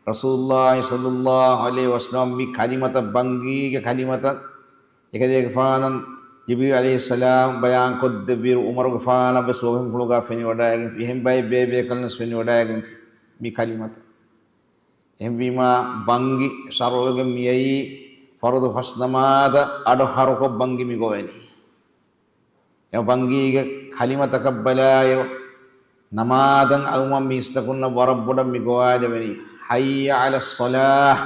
ރަސޫލުﷲ ޞައްލަﷲ ޢަލައިހި ވަސައްލަމަ މި ކަލިމަތައް ބަންގީގެ ކަލިމަތައް އެކަލޭގެފާނަށް ޖިބްރީލް ޢަލައިހިއްސަލާމް ބަޔާންކޮށްދެއްވިއިރު ޢުމަރުގެފާނަށް ވެސް ވަޙީފުޅުގަ ފެނިވަޑައިގެންފި. އެހެން ބައެއް ބޭބޭކަލުން ވެސް ފެނިވަޑައިގެންފި މި ކަލިމަތައް. އެހެންވީމާ ބަންގި ޝަރުޢުގެ މިއައީ ފަރުޟު ފަސް ނަމާދަށް އަޑު ހަރުކޮށް ބަންގި މި ގޮވެނީ. އެ ބަންގީގެ ކަލިމަތަކަށް ބަލާއިރު، ނަމާދަށް އައުމަށް މީސްތަކުންނަށް ވަރަށް ބޮޑަށް މި ގޮވާލެވެނީ، ޙައްޔަ ޢަލައްޞަލާޙް،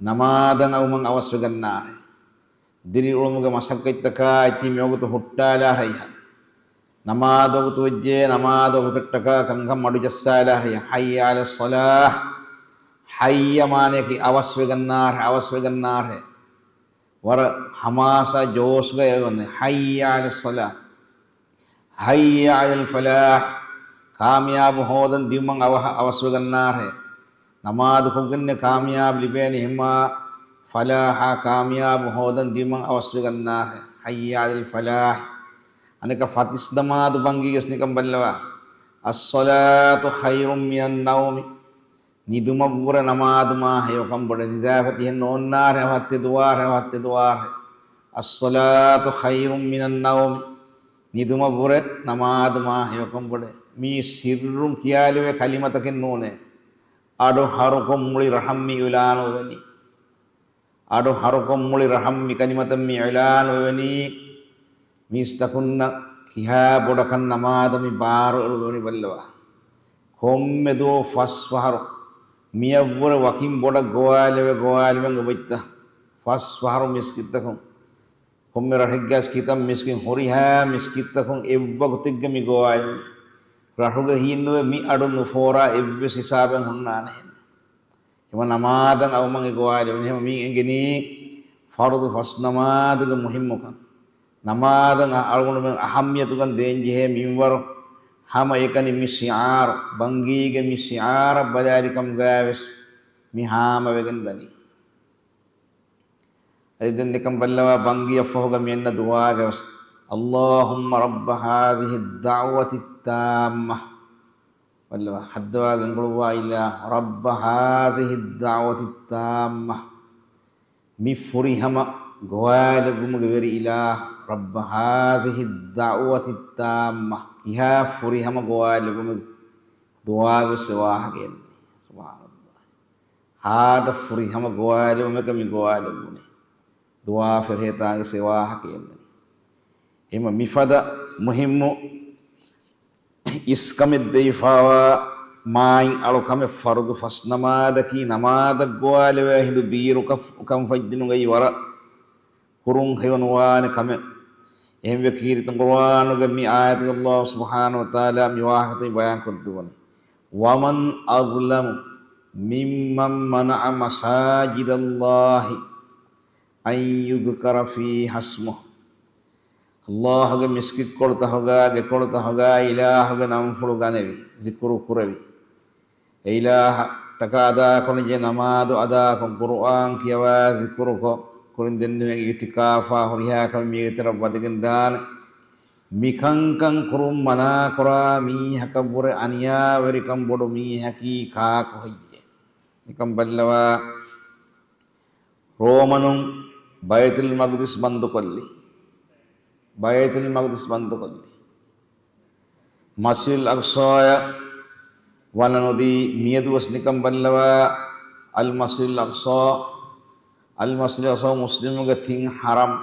ނަމާދަށް އައުމަށް އަވަސްވެގަންނާރޭ. ދިރިއުޅުމުގެ މަސައްކަތްތަކާ އެތި މިވަގުތު ހުއްޓާލާ ރައްޔިހަށް. ނަމާދު ވަގުތު ވެއްޖެ، ނަމާދު ވަގުތަށްޓަކާ ކަންކަން މަޑުޖައްސާލާ ރައްޔިހަށް. ޙައްޔަ ޢަލައްޞަލާޙް. ޙައްޔަ މާނަޔަކީ އަވަސްވެގަންނާރޭ، އަވަސްވެގަންނާރޭ. ވަރަށް ޙަމާސާ ޖޯޝްގަ އެވަން. ޙައްޔަ ޢަލައްޞަލާޙް. ޙައްޔަ ޢަލަލް ފަލާޙް. ކާމިޔާބު ހޯދަން ދިއުމަށް އަވަހަށް އަވަސްވެގަންނާރޭ. ނަމާދު ކޮށްގެންނެ ކާމިޔާބު ލިބޭނެ ހިމާ ފަލާޙާ ކާމިޔާބު ހޯދަން ދިއުމަށް އަވަސްވެގަންނާރޭ. ޙައްޔަ ޢަލަލް ފަލާޙް. އަނެކަ ފަތިސް ނަމާދު ބަންގީގެސް ނިކަން ބައްލަވާ. އައްޞަލާތު ޚައިރުން މިނައްނައުމި. ނިދުމަށްވުރެ ނަމާދުމާ ހެޔޮކަން ބޮޑެ ނިދާފަތިހެއް ނޯންނާރެ އަވަހަށްތެދުވާރެ އަވަހަށްތެދުވާރެ. الصلاة خير من النوم. ނިދުމަށްވުރެ ނަމާދުމާ ހެޔޮކަން ބޮޑެ. މީ ސިއްރުން ކިޔާލެވޭ ކަލިމަތަކެއް ނޫނޭ. އަޑު ހަރުކޮށް މުޅި ރަހަމް މި އިޢުލާނުވެވެނީ. އަޑު ހަރުކޮށް މުޅި ރަހަމް މި ކަލިމަތަށް މި އިޢުލާނުވެވެނީ. މީސްތަކުންނަށް ކިހާ ބޮޑަކަށް ނަމާދަށް މި ބާރު އެޅުވެވެނީ ބައްލަވާ. ކޮންމެ ދުވަހު ފަސް ފަހަރު މިއަށްވުރެ ވަކިން ބޮޑަށް ގޮވާލެވެ ގޮވާލެވެން އޮބައްތަ؟ ފަސް ފަހަރު މިސްކިތްތަކުން. ކޮންމެ ރަށެއްގަސް ކިތައް މިސްކިތް ހުރިހާ މިސްކިތްތަކުން އެއްވަގުތެއްގަ މި ގޮވާލެވެނީ. ރަށުގަ ހީނުވެ މި އަޑު ނުފޯރާ އެއްވެސް ހިސާބެއް ހުންނާނެހެން. އެމަ ނަމާދަށް އައުމަށް އެ ގޮވާލެވެނީ. އެހެމަ މީ އެނގެނީ ފަރުޟު ފަސް ނަމާދުގެ މުހިއްމުކަން. ނަމާދަށް އަޅުގަނޑުމެން އަހައްމިޔަތުކަން ދޭންޖެހޭ މިންވަރު. ހަމައެކަނި މި ޝިޢާރު، ބަންގީގެ މި ޝިޢާރަށް ބަލާލިކަމުގައިވެސް މި ހާމަވެގެން ދަނީ. އަދި ދެން ނިކަން ބައްލަވާ ބަންގިއަށްފަހުގަ މިއަންނަ ދުޢާގަވެސް، اللهم رب هذه الدعوة التامة. ބައްލަވާ ހައްދަވާ ގެންގުޅުއްވާ އިލާހު، رب هذه الدعوة التامة. މި ފުރިހަމަ ގޮވާލެއްވުމުގެ ވެރި އިލާހު، رب هذه الدعوة التامة. ކިހާ ފުރިހަމަ ގޮވާލެއްވުމުގެ ދުޢާގެ ސެވާހަގެން. ސުބްޙާނަﷲ. ހާދަ ފުރިހަމަ ގޮވާލެވުމެކަ މި ގޮވާލެވުނީ. ދުޢާ ފެރޭތާގެ ސެވާހަކަ އެންނަނީ. އެމަ މިފަދަ މުހިއްމު އިސްކަމެއް ދެވިފާވާ މާތް އަޅުކަމެއް ފަރުޟު ފަސް ނަމާދަކީ ނަމާދަށް ގޮވާލެވޭ ހިނދު ބީރު ކަން ފައްޖިނުގައި ވަރަށް ކުރުން ހެޔޮނުވާނެ ކަމެއް. އެހެންވެ ކީރިތި ޤުރުއާނުގެ މި އާޔަތުގަ ﷲ ސުބްޙާނަހޫ ވަތަޢާލާ މި ވާހަކަތައް ބަޔާންކޮށްދެއްވަނީ. ومن أظلم ممن منع مساجد الله أن يذكر فيها اسمه. ﷲ ގެ މިސްކިތްކޮޅުތަހުގަ، ގެކޮޅުތަހުގަ އިލާހުގެ ނަންފުޅު ގަނެވި، ޒިކުރު ކުރެވި. އެ އިލާހަށްޓަކާ އަދާކުރަންޖެހޭ ނަމާދު އަދާކޮށް، ޤުރުއާން ކިޔަވާ، ޒިކުރުކޮށް، ކުރިން ދެންނެވި އިޢުތިކާފާ ހުރިހާ ކަމެއް މީގެ ތެރަށް ވަދެގެން ދާނެ. މިކަންކަން ކުރުން މަނާކުރާ މީހަކަށްވުރެ އަނިޔާވެރިކަން ބޮޑު މީހަކީ ކާކު ހެއްޔޭ؟ ނިކަން ބައްލަވާ. ރޯމަނުން ބައިތުލް މަގްދިސް ބަންދުކޮށްލި. ބައިތުލް މަގްދިސް ބަންދުކޮށްލި. މަސްޖިދުލް އަޤްޞާޔަށް ވަނަނުދީ މިއަދުވެސް ނިކަން ބައްލަވާ. އަލް މަސްޖިދުލް އަޤްޞާ، އަލް މަސްޖިދުލް އަޤްޞާ މުސްލިމުގެ ތިން ޙަރަމް.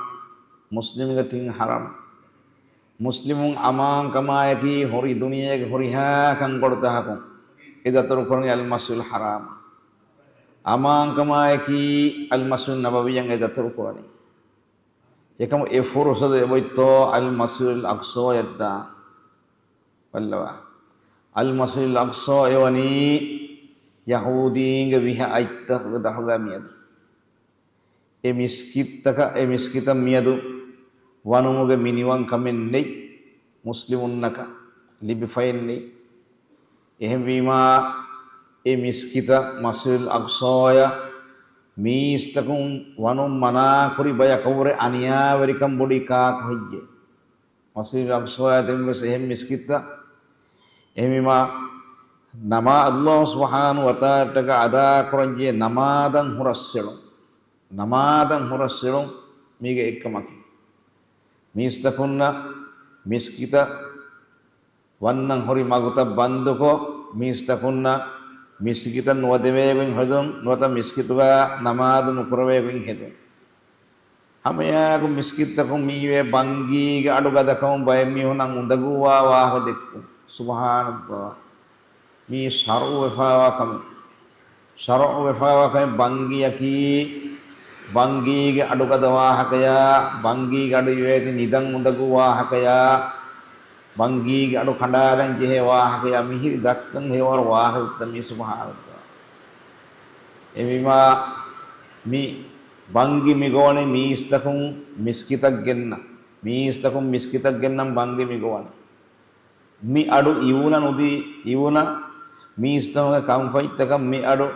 މުސްލިމުގެ ތިން ޙަރަމް. މުސްލިމުން އަމާންކަމާއެކީ ހުރި ދުނިޔޭގެ ހުރިހާ ކަންކޮޅުތަކަކުން އެ ދަތުރުކުރަނީ އަލް މަސްޖިދުލް ޙަރާމަށް. އަމާންކަމާއެކީ އަލް މަސްޖިދުއް ނަބަވިއްޔަށް އެ ދަތުރުކުރަނީ. އެކަމު އެ ފުރުޞަތު އެބައޮތްތޯ އަލް މަސްޖިދުލް އަޤްޞާޔަށްދާން. ބައްލަވާ. އަލް މަސްޖިދުލް އަޤްޞާ އެވަނީ ޔަހޫދީންގެ ވިހަ އަތްތަކުގެ ދަށުގަ މިއަދު. އެ މިސްކިތްތަކަށް، އެ މިސްކިތަށް މިއަދު ވަނުމުގެ މިނިވަންކަމެއް ނެތް، މުސްލިމުންނަކަށް ލިބިފައެއް ނެތް. އެހެންވީމާ، އެ މިސްކިތަށް، މަސްޖިދުލް އަޤްޞާޔަށް މީސްތަކުން ވަނުން މަނާކުރި ބަޔަކަށްވުރެ އަނިޔާވެރިކަން ބޮޑީ ކާކު ހެއްޔޭ؟ މަސްޖިދުލް އަޤްޞާޔަށް ދެންވެސް އެހެން މިސްކިތްތައް. އެހެންވީމާ، ނަމާ-، ﷲ ސުބްޙާނަހޫ ވަތަޢާލާއަށްޓަކާ އަދާކުރަންޖެހޭ ނަމާދަށް ހުރަސްއެޅުން. ނަމާދަށް ހުރަސްއެޅުން މީގެ އެއްކަމަކީ. މީސްތަކުންނަށް މިސްކިތަށް ވަންނަން ހުރި މަގުތައް ބަންދުކޮށް، މީސްތަކުންނަށް މިސްކިތަށް ނުވަދެވޭގޮތް ހެދުން، ނުވަތަ މިސްކިތުގަ ނަމާދު ނުކުރެވޭގޮތް ހެދުން. ހަމައެއާއެކު މިސްކިތްތަކުން މިއިވޭ ބަންގީގެ އަޑުގަދަކަމުން ބައެއް މީހުންނަށް އުނދަގޫވާ ވާހަކަ ދެއްކުން. ސުބްޙާނަﷲ. މީ ޝަރުޢުވެފާވާ ކަމެއް. ޝަރުޢުވެފާވާ ކަމެއް ބަންގިއަކީ، ބަންގީގެ އަޑުގަދަ ވާހަކަޔާ، ބަންގީގެ އަޑު އިވޭތި ނިދަން އުނދަގޫ ވާހަކަޔާ، ބަންގީގެ އަޑު ކަނޑާލަން ޖެހޭ ވާހަކަޔާ، މިހިރި ދައްކަން ހެޔޮވަރު ވާހަކަތައް މީ. ސުބްޙާނަﷲ. އެހެންވީމާ، މި ބަންގި މިގޮވަނީ މީސްތަކުން މިސްކިތަށް ގެންނަން. މީސްތަކުން މިސްކިތަށް ގެންނަން ބަންގި މިގޮވަނީ. މި އަޑު އިވުނަ ނުދީ، އިވުނަ މީސްތަކުންގެ ކަންފަތްތަކަށް މި އަޑު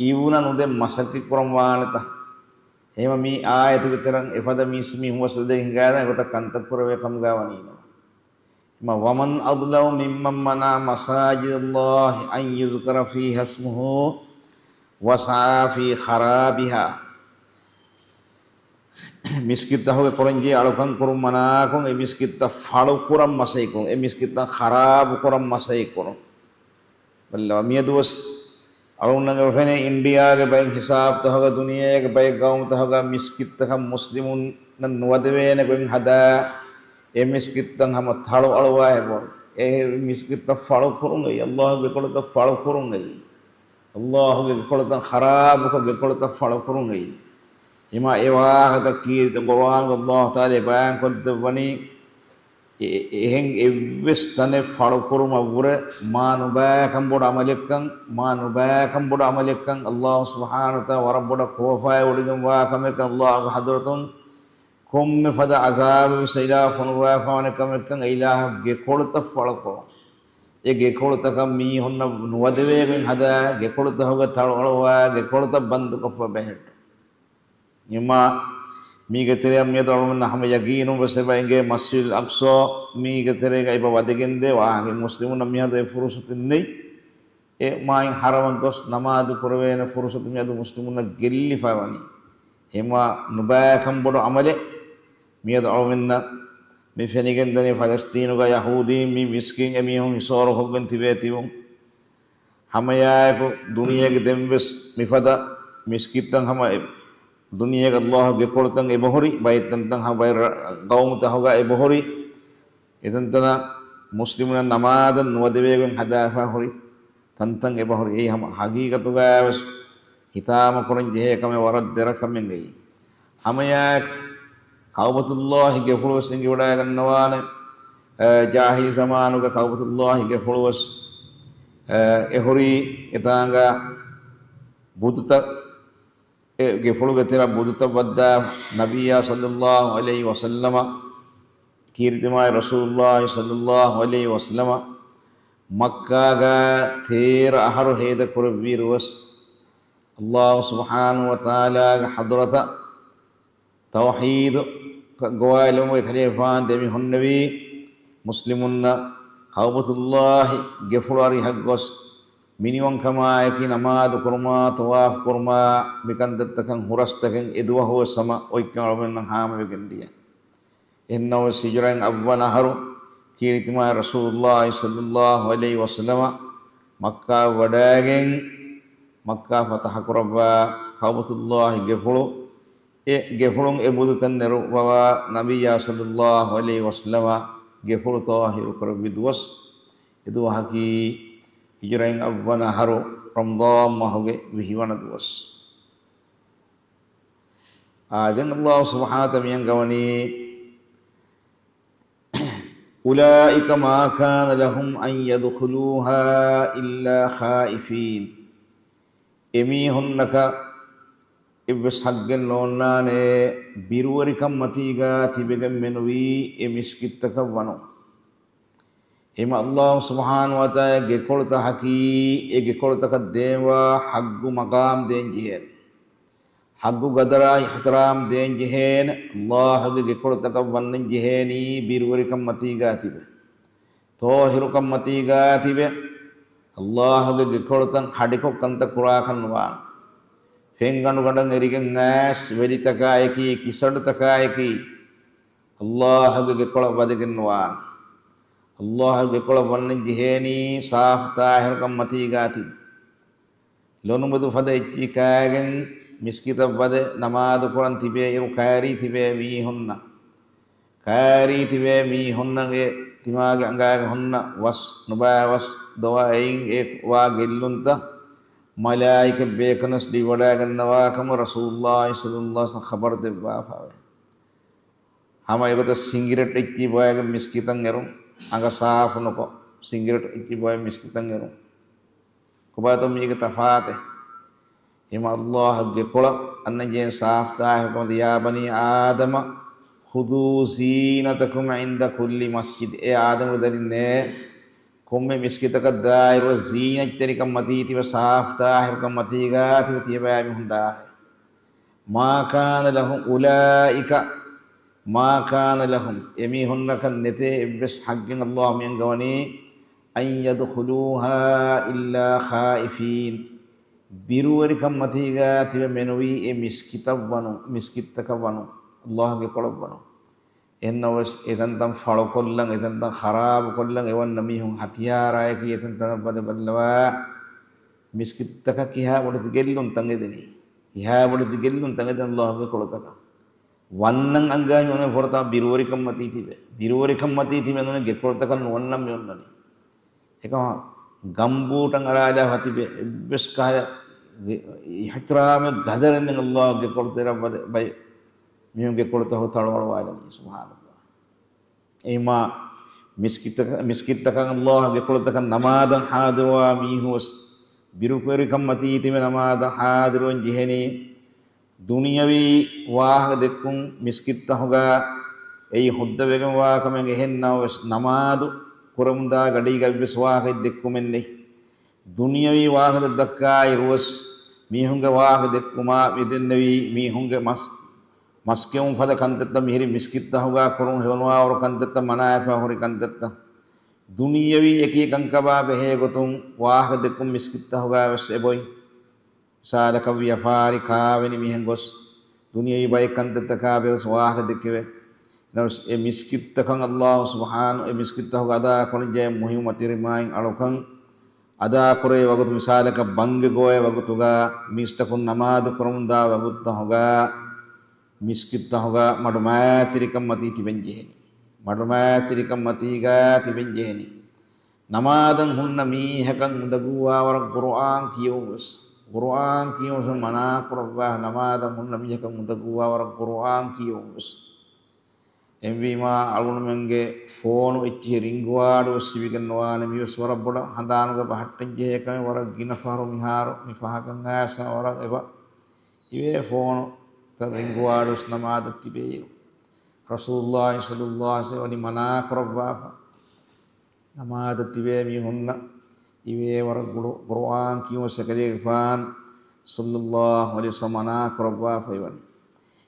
އިވުނަ ނުދެން މަސައްކަތް ކުރަން ވާނެތަ؟ އެހެންވީމަ މި އާޔަތުގެ ތެރެއިން އެފަދަ މީސް މީހުން ވެސް އެދެން ހިނގާދާނެ ގޮތަށް ކަންތައް ކުރެވޭ ކަމުގަ ވަނީނަމަ. މަ-، وَمَنْ أَظْلَمُ مِمَّنْ مَنَعَ مَسَاجِدَ اللَّهِ أَنْ يُذْكَرَ فِيهَا اسْمُهُ وَسَعَى فِي خَرَابِهَا. މިސްކިތްތަކުގެ ކުރަންޖެހޭ އަޅުކަން ކުރުން މަނާކުން، އެ މިސްކިތްތައް ފަޅުކުރަން މަސައްކަތްކުރުން، އެ މިސްކިތްތައް ޚަރާބުކުރަން މަސައްކަތްކުރުން. ބައްލަވާ، މިއަދުވެސް އަޅުގަނޑުމެންނަށް ފެނޭ އިންޑިއާގެ ބައެއް ހިސާބުތަކުގަ، ދުނިޔޭގެ ބައެއް ގައުމުތަކުގަ މިސްކިތްތަކަށް މުސްލިމުންނަށް ނުވަދެވޭނެ ގޮތް ހަދާ، އެ މިސްކިތްތައް ހަމަ ތަޅު އަޅުވާ ހެއްވާ. އެ މިސްކިތްތައް ފަޅުކުރުން އެއީ، އައްލާހުގެ ގެކޮޅުތައް ފަޅުކުރުން އެއީ. އައްލާހުގެ ގެކޮޅުތައް ޚަރާބުކޮށް، ގެކޮޅުތައް ފަޅުކުރުން އެއީ. އެމާ އެ ވާހަކަތައް ކީރިތި ޤުރުއާނުގަ އައްލާހު ތަޢާލާ ބަޔާންކޮށްދެއްވަނީ، އެ-، އެ-، އެހެން އެއްވެސް ތަނެއް ފަޅުކުރުމަށްވުރެ މާ ނުބައިކަން ބޮޑު ޢަމަލެއްކަން، މާ ނުބައިކަން ބޮޑު ޢަމަލެއްކަން، އައްލާހު ސުބްޙާނަހޫ ވަތަޢާލާ ވަރަށް ބޮޑަށް ކޯފާވެވޮޑިގެންވާ ކަމެއްކަން، އައްލާހުގެ ޙަޟްރަތުން ކޮންމެ ފަދަ ޢަޒާބެއްވެސް އެއިލާހަށް ފޮނުވާފާވާނެ ކަމެއްކަން، އެއިލާހުގެ ގެކޮޅުތައް ފަޅުކުރުން. އެ ގެކޮޅުތަކަށް މީހުންނަށް ނުވަދެވޭގޮތް ހަދާ، ގެކޮޅުތަކުގަ ތަޅުއަޅުވާ، ގެކޮޅުތައް ބަންދުކޮށްފަ ބެހެއްޓުން. އެމާ މީގެ ތެރެއަށް މިއަދު އަޅުގަނޑުމެންނަށް ހަމަ ޔަގީނުން ވެސް އެބަ އެނގޭ، މަސްޖިދުލް އަޤްޞާ މީގެ ތެރޭގަ އެބަ ވަދެގެންދޭ ވާހަކަ. މުސްލިމުންނަށް މިއަދު އެ ފުރުޞަތެއް ނެތް. އެ މާތް ޙަރަމަށް ގޮސް ނަމާދު ކުރެވޭނެ ފުރުޞަތު މިއަދު މުސްލިމުންނަށް ގެއްލިފަ ވަނީ. އެމާ ނުބައިކަން ބޮޑު ޢަމަލެއް. މިއަދު އަޅުގަނޑުމެންނަށް މި ފެނިގެންދަނީ ފަލަސްޠީނުގަ ޔަހޫދީން މި މިސްކިތް އެމީހުން ހިސޯރުކޮށްގެން ތިބޭ ތިބުން. ހަމައެއާއެކު ދުނިޔޭގެ ދެންވެސް މިފަދަ މިސްކިތްތައް ހަމަ އެ ދުނިޔޭގެ އައްލާހުގެ ގެކޮޅުތައް އެބަހުރި، ބައެއް ތަންތަން ހަމަ ބައެއް ރަ-، ގައުމުތަކުގަ އެބަހުރި، އެތަންތަނަށް މުސްލިމުންނަށް ނަމާދަށް ނުވަދެވޭގޮތް ހަދާފަ ހުރި ތަންތަން އެބަހުރި. އެއީ ހަމަ ޙަޤީޤަތުގައިވެސް ހިތާމަކުރަން ޖެހޭ ކަމެއް، ވަރަށް ދެރަ ކަމެއް އެއީ. ހަމައެއާއެކު ކަޢުބަތުﷲ ގެފުޅުވެސް އެނގިވަޑައިގަންނަވާނެ، އަ، ޖާހިލީ ޒަމާނުގެ ކަޢުބަތުﷲ ގެފުޅުވެސް، އަ، އެހުރީ އެތާނގަ ބުދުތައް، އެ ގެފުޅުގެ ތެރެއަށް ބުދުތައް ވައްދާ ނަބިއްޔާ ޞައްލައްލާހު ޢަލައިހި ވަސައްލަމަ، ކީރިތި މާތް ރަސޫލުﷲ ޞައްލައްލާހު ޢަލައިހި ވަސައްލަމަ މައްކާގަ ތޭރަ އަހަރު ހޭދަ ކުރެއްވިއިރުވެސް، އައްލާހު ސުބްޙާނަހޫ ވަތަޢާލާގެ ޙަޟްރަތަށް ތައުޙީދު ގޮވާލުމުގެ ކަލޭފާން ދެމި ހުންނެވީ، މުސްލިމުންނަށް ކަޢުބަތުﷲ ގެފުޅަށް އަރިހަށް ގޮސް، މިނިވަންކަމާއެކީ ނަމާދު ކުރުމާ، ޠަވާފު ކުރުމާ، މިކަންތައްތަކަށް ހުރަސްތަކެއް އެދުވަހުވެސް ހަމަ އޮތްކަން އަޅުގަނޑުމެންނަށް ހާމަވެގެން ދިޔަ. އެހެންނަމަވެސް ހިޖުރައިން އަށްވަނަ އަހަރު ކީރިތި މާތް ރަސޫލުﷲ ޞައްލައްލާހު ޢަލައިހި ވަސައްލަމަ މައްކާ ވަޑައިގެން، މައްކާ ފަތަޙަ ކުރައްވާ ކަޢުބަތުﷲ ގެފުޅު، އެ ގެފުޅުން އެ ބުދުތައް ނެރުއްވަވާ ނަބިއްޔާ ޞައްލައްލާހު ޢަލައިހި ވަސައްލަމަ ގެފުޅު ޠާހިރު ކުރެއްވި ދުވަސް. އެ ދުވަހަކީ ހިޖުރައިން އަށްވަނަ އަހަރު ރަމަޟާން މަހުގެ ވިހިވަނަ ދުވަސް. އާ، ދެން އައްލާހު ސުބްޙާނަހޫ ވަތަޢާލާ މިއަންގަވަނީ، أولئك ما كان لهم أن يدخلوها إلا خائفين. އެމީހުންނަކަށް އެއްވެސް ޙައްޤެއް ނޯންނާނެ ބިރުވެރިކަން މަތީގަ ތިބެގެން މެނުވީ އެ މިސްކިތްތަކަށް ވަނުން. އެހެން އައްލާހު ސުބްޙާނަހޫ ވަތަޢާލާ ގެކޮޅުތަކަކީ އެ ގެކޮޅުތަކަށް ދޭންވާ ޙައްޤު މަޤާމް ދޭން ޖެހޭނެ. ޙައްޤު ޤަދަރާ އިޙްތިރާމް ދޭން ޖެހޭނެ. އައްލާހުގެ ގެކޮޅުތަކަށް ވަންނަން ޖެހޭނީ ބިރުވެރިކަން މަތީގާ ތިބެ، ޠާހިރުކަން މަތީގާ ތިބެ، އައްލާހުގެ ގެކޮޅުތައް ހަޑިކޮށް ކަންތައް ކުރާކަށް ނުވާނެ. ފެންގަނޑު ގަނޑަށް އެރިގެން އައިސް ވެލިތަކާއެކީ، ކިސަޑުތަކާއެކީ، އައްލާހުގެ ގެކޮޅަށް ވަދެގެން ނުވާނެ. އައްލާހުގެ ގެކޮޅަށް ވަންނަން ޖެހޭނީ ސާފު ޠާހިރުކަން މަތީގާ ތިބެ. ލޮނުމެދު ފަދަ އެއްޗެއް ކާގެން މިސްކިތަށް ވަދެ ނަމާދު ކުރަން ތިބޭ އިރު ކައިރީ ތިބޭ މީހުންނަށް، ކައިރީ ތިބޭ މީހުންނަށް އެ ތިމާގެ އަނގާގެ ހުންނަ ވަސް ނުބައި ވަސް ދޮވާ އެއިން އެ ވާ ގެއްލުންތައް މަލާއިކަ ބޭކަންވެސް ލިބިވަޑައިގަންނަވާ ކަމަށް ރަސޫލުﷲ ޞައްލައްލާހު ޢަލައިހި ވަސައްލަމަ ޚަބަރު ދެއްވާފައެވެ. ހަމަ އެގޮތަށް ސިނގިރެޓް އެއްޗި ބޮއެގެން މިސްކިތަށް އެރުން، އަނގަ ސާފު ނުކޮށް، ސިނގިރެޓް އެއްޗި ބޮއެ މިސްކިތަށް އެރުން. ކޮބާތޯ މީގެ ތަފާތެއް؟ އެހެން އައްލާހުގެ ގެކޮޅަށް އަންނަން ޖެހޭނީ ސާފު ޠާހިރުކަމަށް. يا بني آدم خذوا زينتكم عند كل مسجد. އޭ އާދަމުގެ ދަރިންނޭ، ކޮންމެ މިސްކިތަކަށް ދާއިރު ޒީނަތްތެރިކަން މަތީ ތިބެ ސާފު ޠާހިރުކަން މަތީގާ ތިބެ ތިޔަބައިމީހުން ދާށޭ. ما كان لهم أولئك ما كان لهم، އެމީހުންނަކަށް ނެތޭ އެއްވެސް ޙައްޤެއް، ﷲ މި އަންގަވަނީ، أن يدخلوها إلا خائفين، ބިރުވެރިކަން މަތީގަ ތިބެ މެނުވީ އެ މިސްކިތަށް ވަނު، މިސްކިތްތަކަށް ވަނު، ﷲ ގެކޮޅަށް ވަނު. އެހެންނަމަވެސް އެތަންތަން ފަޅުކޮށްލަން، އެތަންތަން ޚަރާބުކޮށްލަން އެވަންނަ މީހުން ހަތިޔާރާއެކީ އެތަންތަނަށް ވަދެ ބައްލަވާ، މިސްކިތްތަކަށް ކިހާ ބޮޑެތި ގެއްލުންތައް އެދެނީ؟ ކިހާ ބޮޑެތި ގެއްލުންތައް އެދެން ﷲ ގެކޮޅުތަކަށް؟ ވަންނަން އަންގާ މި އޮންނަ ފުރަތަމަ ބިރުވެރިކަން މަތީ ތިބެ. ބިރުވެރިކަން މަތީ ތިބެ ނޫނީ ގެކޮޅުތަކަށް ނުވަންނަން މި އޮންނަނީ. އެކަމަ ގަނބޫޓަން އަރާލާފަ ތިބެ އެއްވެސް ކަހަލަ އިޙްތިރާމެއް ގަދަރެއް ނެތް ﷲ ގެކޮޅު ތެރަށް ވަދެ ބައި މީހުން ގެކޮޅުތަކު ތަޅުވަޅުވާލަނީ. ސުބްޙާނަﷲ. އެހެންވީމާ މިސްކިތަކަށް، މިސްކިތްތަކަށް ﷲ ގެކޮޅުތަކަށް ނަމާދަށް ޙާޟިރުވާ މީހުން ވެސް ބިރުވެރިކަން މަތީ ތިބެ ނަމާދަށް ޙާޟިރުވަން ޖެހެނީ. ދުނިޔަވީ ވާހަކަ ދެއްކުން މިސްކިތްތަކުގަ އެއީ ހުއްދަވެގެންވާ ކަމެއް. އެހެން ނަމަވެސް ނަމާދު ކުރަމުންދާ ގަޑީގަ އެއްވެސް ވާހަކައެއް ދެއްކުމެއް ނެތް. ދުނިޔަވީ ވާހަކަ ދައްކާއިރުވެސް މީހުންގެ ވާހަކަ ދެއްކުމާ މިދެންނެވީ މީހުންގެ މަސް، މަސްކެއުން ފަދަ ކަންތައްތައް، މިހިރީ މިސްކިތްތަކުގަ ކުރުން ހެޔޮނުވާވަރު ކަންތައްތައް، މަނާވެފަ ހުރި ކަންތައްތައް. ދުނިޔަވީ އެކި ކަންކަމާ ބެހޭ ގޮތުން ވާހަކަ ދެއްކުން މިސްކިތްތަކުގަ ވެސް އެބޮތް. މިސާލަކަށް ވިޔަފާރި ކާވެނި މިހެން ގޮސް ދުނިޔަވީ ބައެއް ކަންތައްތަކާ ވެސް ވާހަކަ ދެއްކެވޭ. ނަމަވެސް އެ މިސްކިތްތަކަށް ﷲ ސުބްޙާނަހޫ އެ މިސްކިތްތަކުގަ އަދާކުރަންޖެހޭ މުހިއްމު މަތިރިމާއިން އަޅުކަން އަދާކުރޭ ވަގުތު، މިސާލަކަށް ބަންގެ ގޮވޭ ވަގުތުގަ މީސްތަކުން ނަމާދު ކުރަމުންދާ ވަގުތުތަކުގަ މިސްކިތްތަކުގަ މަޑުމައިތިރިކަން މަތީ ތިބެން ޖެހެނީ. މަޑުމައިތިރިކަން މަތީގަ ތިބެން ޖެހެނީ. ނަމާދަށް ހުންނަ މީހަކަށް އުނދަގޫވާވަރަށް ޤުރުއާން ކިޔެވުން ވެސް، ޤުރުއާން ކިޔެވުން ވެސް މަނާ ކުރައްވާ، ނަމާދަށް ހުންނަ މީހަކަށް އުނދަގޫވާވަރަށް ޤުރުއާން ކިޔެވުން ވެސް. އެހެންވީމާ، އަޅުގަނޑުމެންގެ ފޯނު އެއްޗިހި ރިންގްވާޑު ވެސް ލިބިގެން ނުވާނެ. މިވެސް ވަރަށް ބޮޑަށް ހަނދާނުގަ ބަހައްޓަން ޖެހޭ ކަމެއް. ވަރަށް ގިނަ ފަހަރު މިހާރު މި ފަހަކަށް އައިސް ވަރަށް އެބަ އިވޭ ފޯނުތައް ރިންގްވާޑު ވެސް ނަމާދަށް ތިބޭއިރު. ރަސޫލުﷲ ޞައްލަﷲ ޢަލައިހި ވަސައްލަމަ ވަނީ މަނާ ކުރައްވާފަ. ނަމާދަށް ތިބޭ މީހުންނަށް އިވޭ ވަރަށް ގުޅު ޤުރުއާން ކިޔުން ވެސް އެކަލޭގެފާނު ޞައްލަﷲ ޢަލައިހި ވަސައްލަމަ މަނާ ކުރައްވާފައިވަނީ.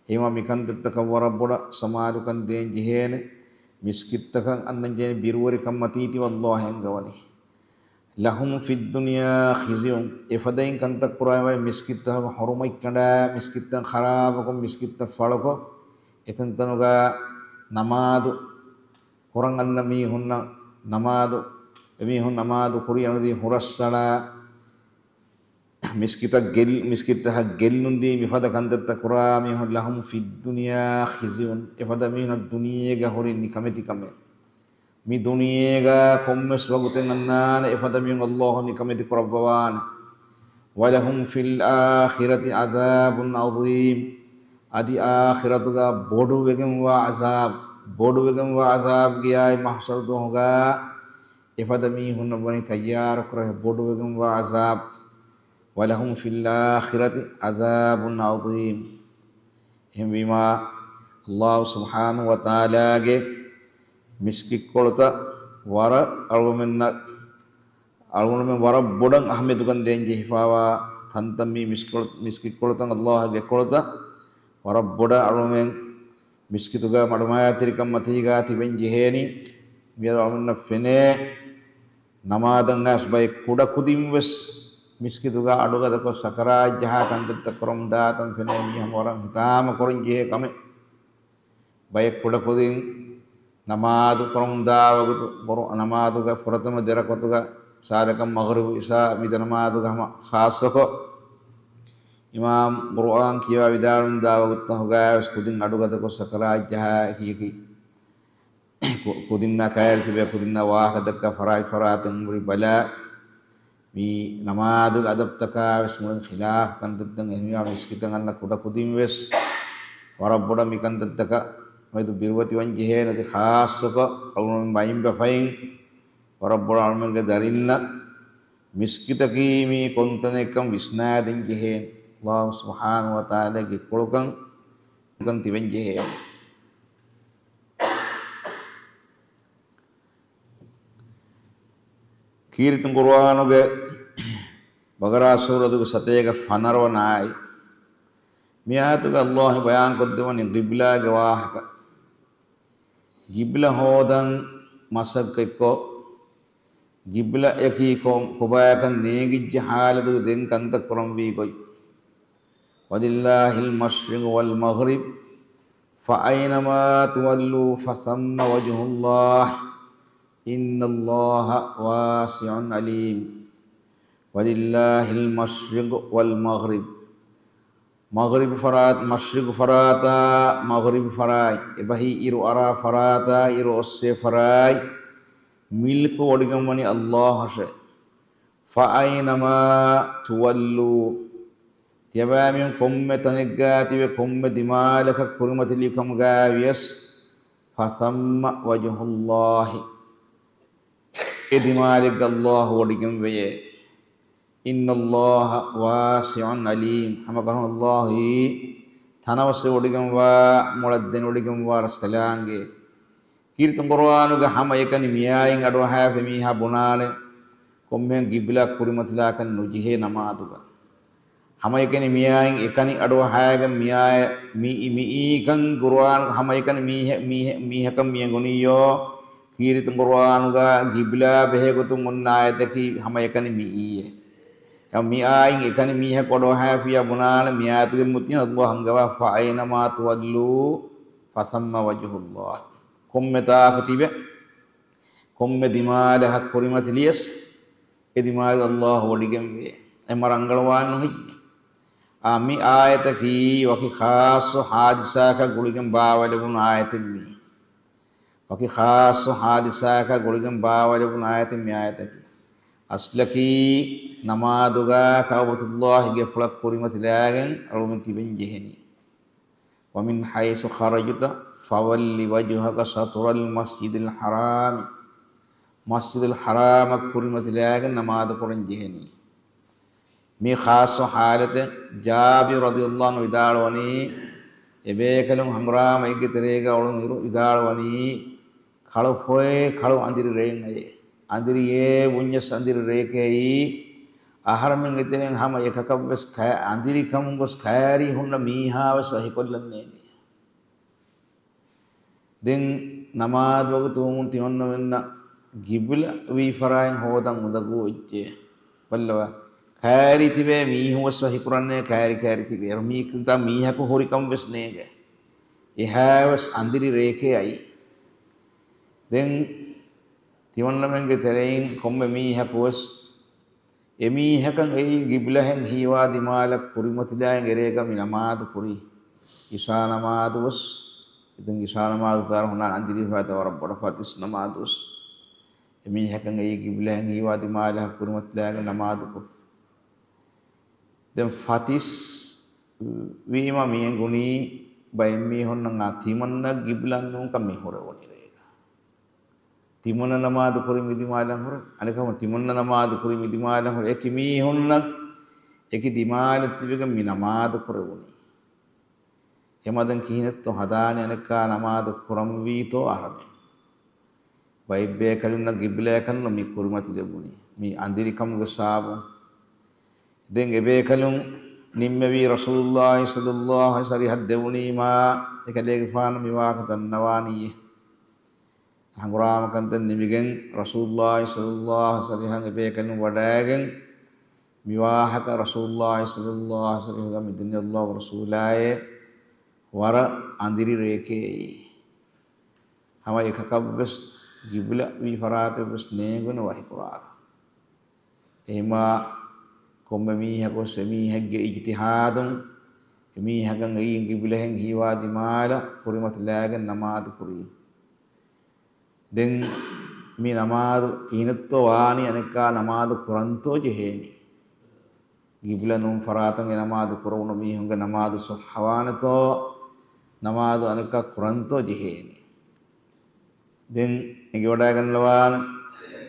އެހެންވީމާ މިކަންތައްތަކަށް ވަރަށް ބޮޑަށް ސަމާލުކަން ދޭން ޖެހޭނެ. މިސްކިތްތަކަށް އަންނަން ޖެހޭނެ ބިރުވެރިކަން މަތީ ތިބެ ﷲ އަންގަވަނީ. لهم في الدنيا خزي، އެފަދައިން ކަންތައް ކުރާ އެބައި މިސްކިތްތަކުގެ ޙުރުމަތް ކަނޑާ، މިސްކިތްތައް ޚަރާބުކޮށް، މިސްކިތްތައް ފަޅުކޮށް، އެތަންތަނުގަ ނަމާދު ކުރަން އަންނަ މީހުންނަށް ނަމާދު، އެމީހުން ނަމާދު ކުރިއަށް ނުދީ ހުރައްސަޅާ، މިސްކިތަށް ގެއްލު، މިސްކިތަށް ގެއްލުން ދީ މިފަދަ ކަންތައްތައް ކުރާ މީހުން، لهم في الدنيا خزي، އެފަދަ މީހުންނަށް ދުނިޔޭގަ ހުރި ނިކަމެތިކަމެއް. މި ދުނިޔޭގަ ކޮންމެސް ވަގުތެއް އަންނާނެ އެފަދަ މީހުން ﷲ ނިކަމެތި ކުރައްވަވާނެ. ولهم في الآخرة عذاب عظيم، އަދި އާޚިރަތުގަ ބޮޑުވެގެންވާ ޢަޒާބު، ބޮޑުވެގެންވާ ޢަޒާބު ގިޔާއި މަޙްޝަރު ދުވަހުގަ އެފަދަ މީހުންނަށް ވަނީ ތައްޔާރު ކުރެވޭ ބޮޑުވެގެންވާ ޢަޒާބު. ولهم في الآخرة عذاب عظيم. އެހެންވީމާ، ﷲ ސުބްޙާނަހޫ ވަތަޢާލާގެ މިސްކިތްކޮޅުތައް ވަރަށް އަޅުގަނޑުމެންނަށް، އަޅުގަނޑުމެން ވަރަށް ބޮޑަށް އަހައްމިޔަތުކަން ދޭން ޖެހިފައިވާ ތަންތަން މި މިސްކޮޅު، މިސްކިތްކޮޅުތައް، ﷲ ގެކޮޅުތައް ވަރަށް ބޮޑަށް އަޅުގަނޑުމެން މިސްކިތުގަ މަޑުމައިތިރިކަން މަތީގަ ތިބެން ޖެހޭނީ. މިއަދު އަޅުގަނޑަށް ފެނޭ، ނަމާދަށް އައިސް ބައެއް ކުޑަކުދިން ވެސް މިސްކިތުގަ އަޑުގަދަކޮށް ސަކަރާތް ޖަހާ ކަންތައްތައް ކުރަމުން ދާތަން ފެނޭ. މީ ހަމަ ވަރަށް ހިތާމަ ކުރަން ޖެހޭ ކަމެއް. ބައެއް ކުޑަކުދިން ނަމާދު ކުރަމުން ދާ ވަގުތު، ޤުރު، ނަމާދުގެ ފުރަތަމަ ދެރަކުތުގަ، މިސާލަކަށް މަޣްރިބު އިޝާ މި ދެ ނަމާދުގަ ހަމަ ޚާއްޞަކޮށް، އިމާމް ޤުރުއާން ކިޔަވާ ވިދާޅުވަމުން ދާ ވަގުތުތަކުގަ ވެސް ކުދިން އަޑުގަދަކޮށް ސަކަރާތް ޖަހާ އެކި އެކި ކު، ކުދިންނާ ކައިރި ތިބޭ، ކުދިންނާ ވާހަކަ ދައްކާ ފަރާތް ފަރާތުން ހުރި ބަލާ، މި ނަމާދުގެ އަދަބުތަކާ ވެސް މުޅިން ޚިލާފު ކަންތައްތައް. އެހެންވީމާ މިސްކިތަށް އަންނަ ކުޑަކުދިން ވެސް ވަރަށް ބޮޑަށް މި ކަންތައްތަކަށް މެދު ބިރުވެތިވަން ޖެހޭނެ. އަދި ޚާއްޞަކޮށް އަޅުގަނޑުމެން މައިންބަފައިން ވަރަށް ބޮޑަށް އަޅުގަނޑުމެންގެ ދަރިންނަށް މިސްކިތަކީ މީ ކޮންތަނެއްކަން ވިސްނާދޭން ޖެހޭނެ. ﷲ ސުބްޙާނަހޫ ވަތަޢާލާގެ ކޮޅުކަން ކަން ތިބެން ޖެހޭނެ. ކީރިތި ޤުރުއާނުގެ ބަޤަރާ ސޫރަތުގެ ސަތޭކަ ފަނަރަ ވަނަ އާޔަތް. މި އާޔަތުގަ ﷲ ބަޔާންކޮށްދެއްވަނީ ޤިބްލާގެ ވާހަކަ. ގިބްލަ ހޯދަން މަސައްކަތްކޮށް، ގިބްލައަކީ ކޮ-، ކޮބާކަން ނޭނގިއްޖެ ހާލަތުގެ ދެން ކަންތައް ކުރަންވީ ގޮތް. وَلِلَّهِ الْمَشْرِقُ وَالْمَغْرِبُ فَأَيْنَمَا تُوَلُّوا فَثَمَّ وَجْهُ اللَّهِ إِنَّ اللَّهَ وَاسِعٌ عَلِيمٌ. وَلِلَّهِ الْمَشْرِقُ وَالْمَغْرِبُ. މަޣްރިބު ފަރާތް، މަޝްރިޤު ފަރާތާ، މަޣްރިބު ފަރާތް، އެބަހީ އިރު އަރާ ފަރާތާ، އިރު އޮއްސޭ ފަރާތް، މިލްކު ވޮޑިގެންވަނީ ﷲ އަށެ. فَأَيْنَمَا تُوَلُّوا، ތިޔަބައިމީހުން ކޮންމެ ތަނެއްގާ ތިބެ، ކޮންމެ ދިމާލަކަށް ކުރިމަތިލި ކަމުގާ ވިޔަސް، فَثَمَّ وَجْهُ اللَّهِ، އެ ދިމާލެއްގަ ﷲ ވޮޑިގެންވެޔޭ. إِنَّ اللَّهَ وَاسِعٌ عَلِيمٌ. ހަމަކަށަވަރުން ﷲ ތަނަވަސްވެވޮޑިގެންވާ، މޮޅަށް ދެންވޮޑިގެންވާ ރަސްކަލާނގެ. ކީރިތި ޤުރުއާނުގަ ހަމައެކަނި މިއާއިން އަޑުއަހާފަ މީހާ ބުނާނެ، ކޮންމެހެން ގިބްލާ ކުރިމަތިލާކަށް ނުޖެހޭ ނަމާދުގަ. ހަމައެކަނި މިއާއިން އެކަނި އަޑުއަހާގެން މިއާ-، މި-، މިއީކަން ޤުރުއާނު ހަމައެކަނި މީހެ-، މީހެ-، މީހަކަށް މިއެނގުނީޔޯ، ކީރިތި ޤުރުއާނުގަ ގިބްލާ ބެހޭގޮތުން އޮންނަ އާޔަތަކީ ހަމައެކަނި މިއީއޭ. އެ މިއާއިން އެކަނި މީހަކު އަޑުއަހާފިޔާ ބުނާނެ މިއާޔަތުގެ މުތިން ﷲ އަންގަވާ، فَأَيْنَمَا تُوَلُّوا فَثَمَّ وَجْهُ اللَّهِ. ކޮންމެ ތާކު ތިބެ، ކޮންމެ ދިމާލަކަށް ކުރިމަތިލިޔަސް، އެ ދިމާލު ﷲ ވޮޑިގެންވޭ. އެ މަ ރަނގަޅުވާން ނުހިއްޔޭ. އާ، މި އާޔަތަކީ ވަކި ޚާއްޞަ ހާދިސާއަކަށް ގުޅިގެން ބާވައިލެވުނު އާޔަތެއް މީ. ވަކި ޚާއްޞަ ހާދިސާއަކަށް ގުޅިގެން ބާވައިލެވުނު އާޔަތެއް މި އާޔަތަކީ. އަސްލަކީ ނަމާދުގަ ކައުބަތުﷲގެފުޅަށް ކުރިމަތިލާގެން އަޅުގަނޑު ތިބެން ޖެހެނީ. وَمِنْ حَيْثُ خَرَجْتَ فَوَلِّ وَجْهَكَ شَطْرَ الْمَسْجِدِ الْحَرَامِ. މަސްޖިދުލް ޙަރާމަށް ކުރިމަތިލާގެން ނަމާދު ކުރަން ޖެހެނީ. މީ ޚާއްޞަ ޙާލަތެއް. ޖާބިރު ރަޟިޔަﷲ ޢަންހު ވިދާޅުވަނީ، އެބޭކަލުން ހަނގުރާމައެއްގެ ތެރޭގަ އުޅުނުއިރު ވިދާޅުވަނީ، ކަޅު ފޮއެ ކަޅު އަނދިރި ރެއެއް އައޭ. އަނދިރިއޭ ބުންޏަސް އަނދިރި ރެއެކޭ އައީ. އަހަރެމެން އެތެރެއިން ހަމަ އެކަކަށްވެސް ކަ-، އަނދިރިކަމުން ގޮސް ކައިރީ ހުންނަ މީހާވެސް ވަހިކޮށްލަން ނޭނގެ. ދެން ނަމާދު ވަގުތު ވުމުން ތިމަންނަމެންނަށް ގިބްލަ ވީ ފަރާތް ހޯދަން އުނދަގޫ އެއްޗެއް. ބައްލަވާ. ކައިރި ތިބޭ މީހުން ވެސް ވަހިކުރަންނޭ ކައިރި ކައިރި ތިބޭ. އެރު މީކުންތާ މީހަކު ހުރިކަން ވެސް ނޭނގެ. އެހާވެސް އަނދިރި ރެއެކޭ އައީ. ދެން ތިމަންނަމެންގެ ތެރެއިން ކޮންމެ މީހަކު ވެސް އެމީހަކަށް އެއީ ގިބްލަހެން ހީވާ ދިމާލަށް ކުރިމަތިލާއިން އެރޭގަ މި ނަމާދު ކުރީ. އިޝާ ނަމާދު ވެސް، އިދުން އިޝާ ނަމާދު ތާރ ހުންނާން އަނދިރި ފަތަ ވަރަށް ބޮޑަށް ފަތިސް ނަމާދު ވެސް. އެމީހަކަށް އެއީ ގިބްލަހެން ހީވާ ދިމާލަށް ކުރިމަތިލާގެން ނަމާދު ކުރި. ދެން ފަތިސް ވީމަ މި އެނގުނީ ބައެއް މީހުންނަށް ތިމަންނަ ގިބްލަ ނޫންކަން މި ހުރެވުނީ ރޭގަ. ތިމަންނަ ނަމާދު ކުރި މި ދިމާލަށް ހުރެ، އަނެކަމަ ތިމަންނަ ނަމާދު ކުރި މި ދިމާލަށް ހުރެ، އެކި މީހުންނަށް އެކި ދިމާލަށް ތިބެގެން މި ނަމާދު ކުރެވުނީ. އެމަދަން ކިހިނެއްތޯ ހަދާނެ އަނެއްކާ ނަމާދު ކުރަންވީތޯ އަހަރެމެން. ބައެއް ބޭކަލުންނަށް ގިބްލަޔަކަށްނު މި ކުރިމަތިލެވުނީ. މި އަނދިރިކަމުގެ ސަބަބުން. ދެން އެބޭކަލުން ނިންމެވީ ރަސޫލުﷲ ޞައްލަﷲ ޢަލައިހި ވަސައްލަމަ ސަރިހަށް ދެވުނީމާ، އެކަލޭގެފާނު މި ވާހަކަ ދަންނަވާނީއޭ. ހަނގުރާމަކަންތައް ނިމިގެން ރަސޫލުﷲ ޞައްލަﷲ ޢަލައިހި ވަސައްލަމަ ސަރިހަށް އެބޭކަލުން ވަޑައިގެން މި ވާހަކަ ރަސޫލުﷲ ޞައްލަﷲ ޢަލައިހި ވަސައްލަމަ ސަރިހަށް މިދެންނެވި ﷲގެ ރަސޫލާއޭ، ވަރަށް އަނދިރި ރެއެކޭ އެއީ. ހަމަ އެކަކަށްވެސް ގިބްލަ ވީ ފަރާތެއްވެސް ނޭނގުނު ވަހިކުރާކަށް. އެހެމާ ކޮންމެ މީހަކުވެސް އެމީހެއްގެ އިޖްތިހާދުން އެމީހަކަށް އެއީ ގިބްލަހެން ހީވާ ދިމާލަށް ކުރިމަތިލާގެން ނަމާދު ކުރީ. ދެން މި ނަމާދު ކިހިނެއްތޯ ވާނީ އަނެއްކާ ނަމާދު ކުރަންތޯ ޖެހޭނީ. ގިބްލަ ނޫން ފަރާތަށް އެ ނަމާދު ކުރެވުނު މީހުންގެ ނަމާދު ޞައްޙަވާނެތޯ، ނަމާދު އަނެއްކާ ކުރަންތޯ ޖެހޭނީ. ދެން އެނގިވަޑައިގަންނަވާނެ،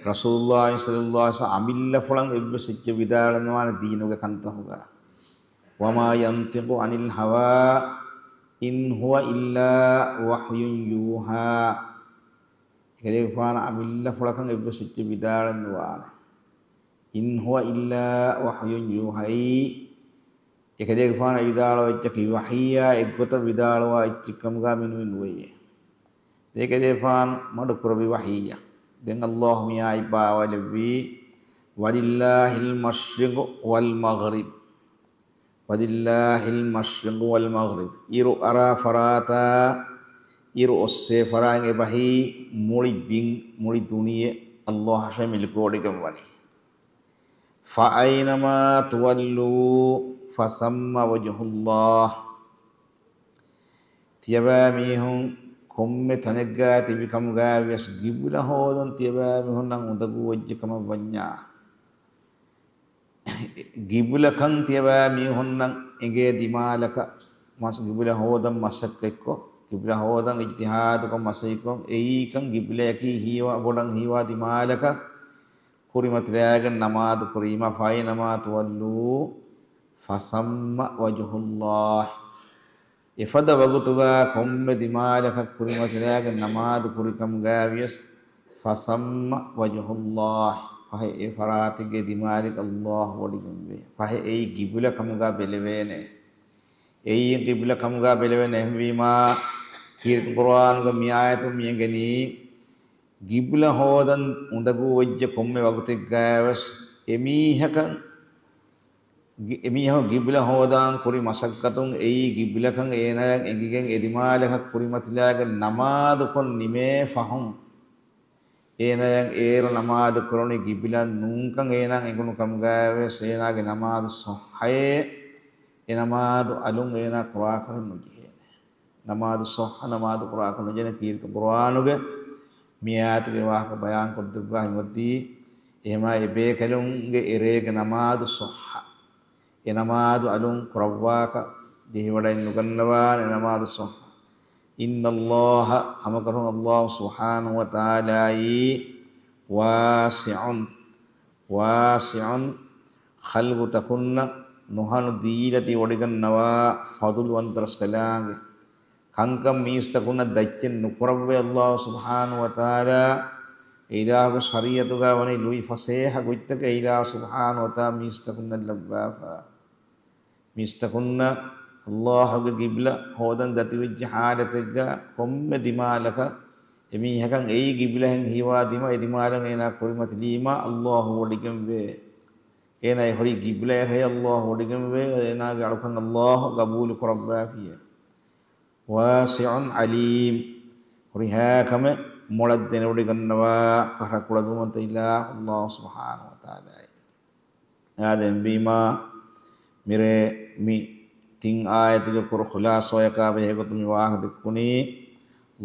ރަސޫލުﷲ ޞައްލަﷲ ޢަލައިހި ވަސައްލަމަ އަމިއްލަ ފުޅަށް އެއްވެސް އެއްޗެއް ވިދާޅުވަންވާނެ ދީނުގެ ކަންތަކުގަ. وَمَا يَنطِقُ عَنِ الْهَوَىٰ إِنْ هُوَ إِلَّا وَحْيٌ يُوحَىٰ. އެކަލޭގެފާނަށް އަމިއްލަ ފުޅަކަށް އެއްވެސް އެއްޗެއް ވިދާޅެއް ނުވާނެ. إِنْ هُوَ إِلَّا وَحْيٌ يُوحَىٰ. އެކަލޭގެފާނަށް ވިދާޅުވާ އެއްޗަކީ ވަޙީއާ އެއްގޮތަށް ވިދާޅުވާ އެއްޗެއް ކަމުގަ މި ނުވެއެވެ. ދޭކަލޭފާނު މަޑުކުރެއްވި ވަޙީއަށް. ދެން ﷲ މިއާ ބާވައިލެއްވީ، وَلِلَّهِ الْمَشْرِقُ وَالْمَغْرِبُ. وَلِلَّهِ الْمَشْرِقُ وَالْمَغْرِبُ. އިރު އަރާ ފަރާތާ، އިރު އޮއްސޭ ފަރާތް އެބަހީ މުޅި ބިން، މުޅި ދުނިޔެ ﷲ އަށޭ މިލްކުވެވޮޑިގެން ވަނީ. فَأَيْنَمَا تُوَلُّوا فَثَمَّ وَجْهُ اللَّهِ. ތިޔަބައިމީހުން ކޮންމެ ތަނެއްގަ ތިބި ކަމުގައި ވިޔަސް، ގިބުލަ ހޯދަން ތިޔަބައިމީހުންނަށް އުނދަގޫވެއްޖެ ކަމަށް ވަންޏާ، ގިބުލަކަން ތިޔަބައިމީހުންނަށް އެނގޭ ދިމާލަކަށް މަސް-، ގިބުލަ ހޯދަން މަސައްކަތްކޮށް، ގިބުލަ ހޯދަން އިޖްތިހާދުކޮށް މަސައްކަތްކޮށް، އެއީކަން ގިބުލަޔަކީ ހީވާ، ބޮޑަށް ހީވާ ދިމާލަކަށް ކުރިމަތިލާގެން ނަމާދު ކުރީމަ، فَأَيْنَمَا تُوَلُّوا فَثَمَّ وَجْهُ اللَّهِ. އެފަދަ ވަގުތުގަ ކޮންމެ ދިމާލަކަށް ކުރިމަތިލާގެން ނަމާދު ކުރިކަމުގައި ވިޔަސް، فَثَمَّ وَجْهُ اللَّهِ، ފަހެ އެ ފަރާތެއްގެ ދިމާލަކަށް ﷲ ވޮޑިގެންވޭ. ފަހެ އެއީ ގިބުލަ ކަމުގަ ބެލެވޭނެ. އެއީ ގިބުލަ ކަމުގަ ބެލެވޭނެ. އެހެންވީމާ، ކީރިތި ޤުރުއާނުގަ މި އާޔަތުން މިއެނގެނީ، ގިބުލަ ހޯދަން އުނދަގޫވެއްޖެ ކޮންމެ ވަގުތެއްގައިވެސް، އެމީހަކަށް ގި-، އެމީހަކު ގިބުލަ ހޯދާން ކުރި މަސައްކަތުން އެއީ ގިބުލަކަން އޭނާއަށް އެނގިގެން އެދިމާލަކަށް ކުރިމަތިލާގެން ނަމާދުކޮށް ނިމޭ ފަހުން، އޭނާއަށް އޭރު ނަމާދު ކުރުނީ ގިބުލަ ނޫންކަން އޭނާއަށް އެނގުނު ކަމުގައިވެސް އޭނާގެ ނަމާދު ޞައްޙައޭ، އެ ނަމާދު އަލުން އޭނާ ކުރާކަށް ނުޖެހޭނެ. ނަމާދު ޞައްޙަ، ނަމާދު ކުރާކަށް ނުޖެހޭނެ. ކީރިތި ޤުރުއާނުގެ މި އާޔަތުގެ ވާހަކަ ބަޔާންކޮށްދެއްވާ ހިމަތީ، އެހެމާ އެބޭކަލުންގެ އެރޭގެ ނަމާދު ޞައްޙަ. އެ ނަމާދު އަލުން ކުރައްވާކަށް ޖެހިވަޑައިނުގަންނަވާނެ ނަމާދު ޞައްޙަ. إِنَّ اللَّهَ، ހަމަކަށަވަރުން ﷲ ސުބްޙާނަހޫ ވަތަޢާލާއީ، وَاسِعٌ، وَاسِعٌ، ޚަލްޤުތަކުންނަށް ނުހަނު ދީލަތި ވޮޑިގަންނަވާ ފަޟުލުވަންތަ ރަސްކަލާނގެ. ކަންކަން މީސްތަކުންނަށް ދައްޗެއް ނުކުރައްވޭ ﷲ ސުބްޙާނަހޫ ވަތަޢާލާ. އެ އިލާހުގެ ޝަރީޢަތުގަ ވަނީ ލުއި ފަސޭހަ ގޮތްތަކެއް އެ އިލާހު ސުބްޙާނަހޫ ވަތަޢާލާ މީސްތަކުންނަށް ލައްވާފަ. މީސްތަކުންނަށް ﷲ ގެ ޤިބްލަ ހޯދަން ދަތިވެއްޖެ ޙާލަތެއްގަ ކޮންމެ ދިމާލަކަށް އެމީހަކަށް އެއީ ޤިބްލައިން ހީވާ ދިމަ، އެ ދިމާލަށް އޭނާ ކުރިމަތިލީމާ ﷲ ވޮޑިގެންވޭ. އޭނާ އެ ހުރީ ޤިބްލައަށް ހޭ ﷲ ވޮޑިގެންވޭ. އޭނާގެ އަޅުކަން ﷲ ޤަބޫލު ކުރައްވާފިޔޭ. وَاسِعٌ عَلِيمٌ. ހުރިހާ ކަމެއް މޮޅަށް ދެނެވޮޑިގަންނަވާ ފަހަރަށް ކުޅަދުންވަންތަ އިލާހު ﷲ ސުބްޙާނަހޫ ވަތަޢާލާއޭ. އާދެ، އެހެންވީމާ، މިރޭ މި ތިން އާޔަތުގެ ކުރު ޚުލާޞާއަކާ ބެހޭގޮތުން މި ވާހަކަ ދެއްކުނީ،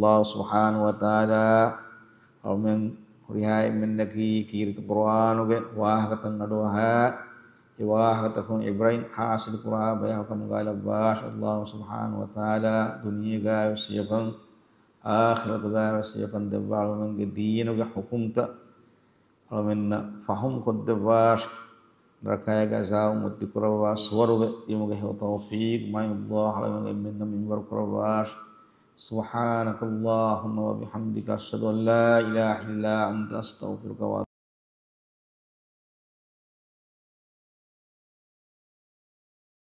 ﷲ ސުބްޙާނަހޫ ވަތަޢާލާ އަޅުމެން ހުރިހާ އެންމެންނަކީ ކީރިތި ޤުރުއާނުގެ ވާހަކަތައް އަޑުއަހާ، އެ ވާހަކަތަކުން ޢިބްރަތް ޙާޞިލު ކުރާ ބަޔަކު ކަމުގައި ލައްވާށި. ﷲ ސުބްޙާނަހޫ ވަތަޢާލާ ދުނިޔޭގައި ވެސް އެކަން، އާޚިރަތުގައި ވެސް އެކަން ދެއްވާ އަޅުމެންގެ ދީނުގެ ޙުކުމްތައް އަޅުމެންނަށް ފަހުމް ކޮށްދެއްވާށި. ނަރަކައިގެ ޢަޛާބު މުއްދި ކުރައްވާ، ސުވަރުގެ ދިމުގެ ހެޔޮ ތައުފީޤު މާތް ﷲ އަޅުމެން އެންމެންނަށް މިންވަރު ކުރައްވާށި. سُبْحَانَكَ اللَّهُمَّ وَبِحَمْدِكَ، أَشْهَدُ أَنْ لَا إِلَهَ إِلَّا أَنْتَ، أَسْتَغْفِرُكَ وَأَتُوبُ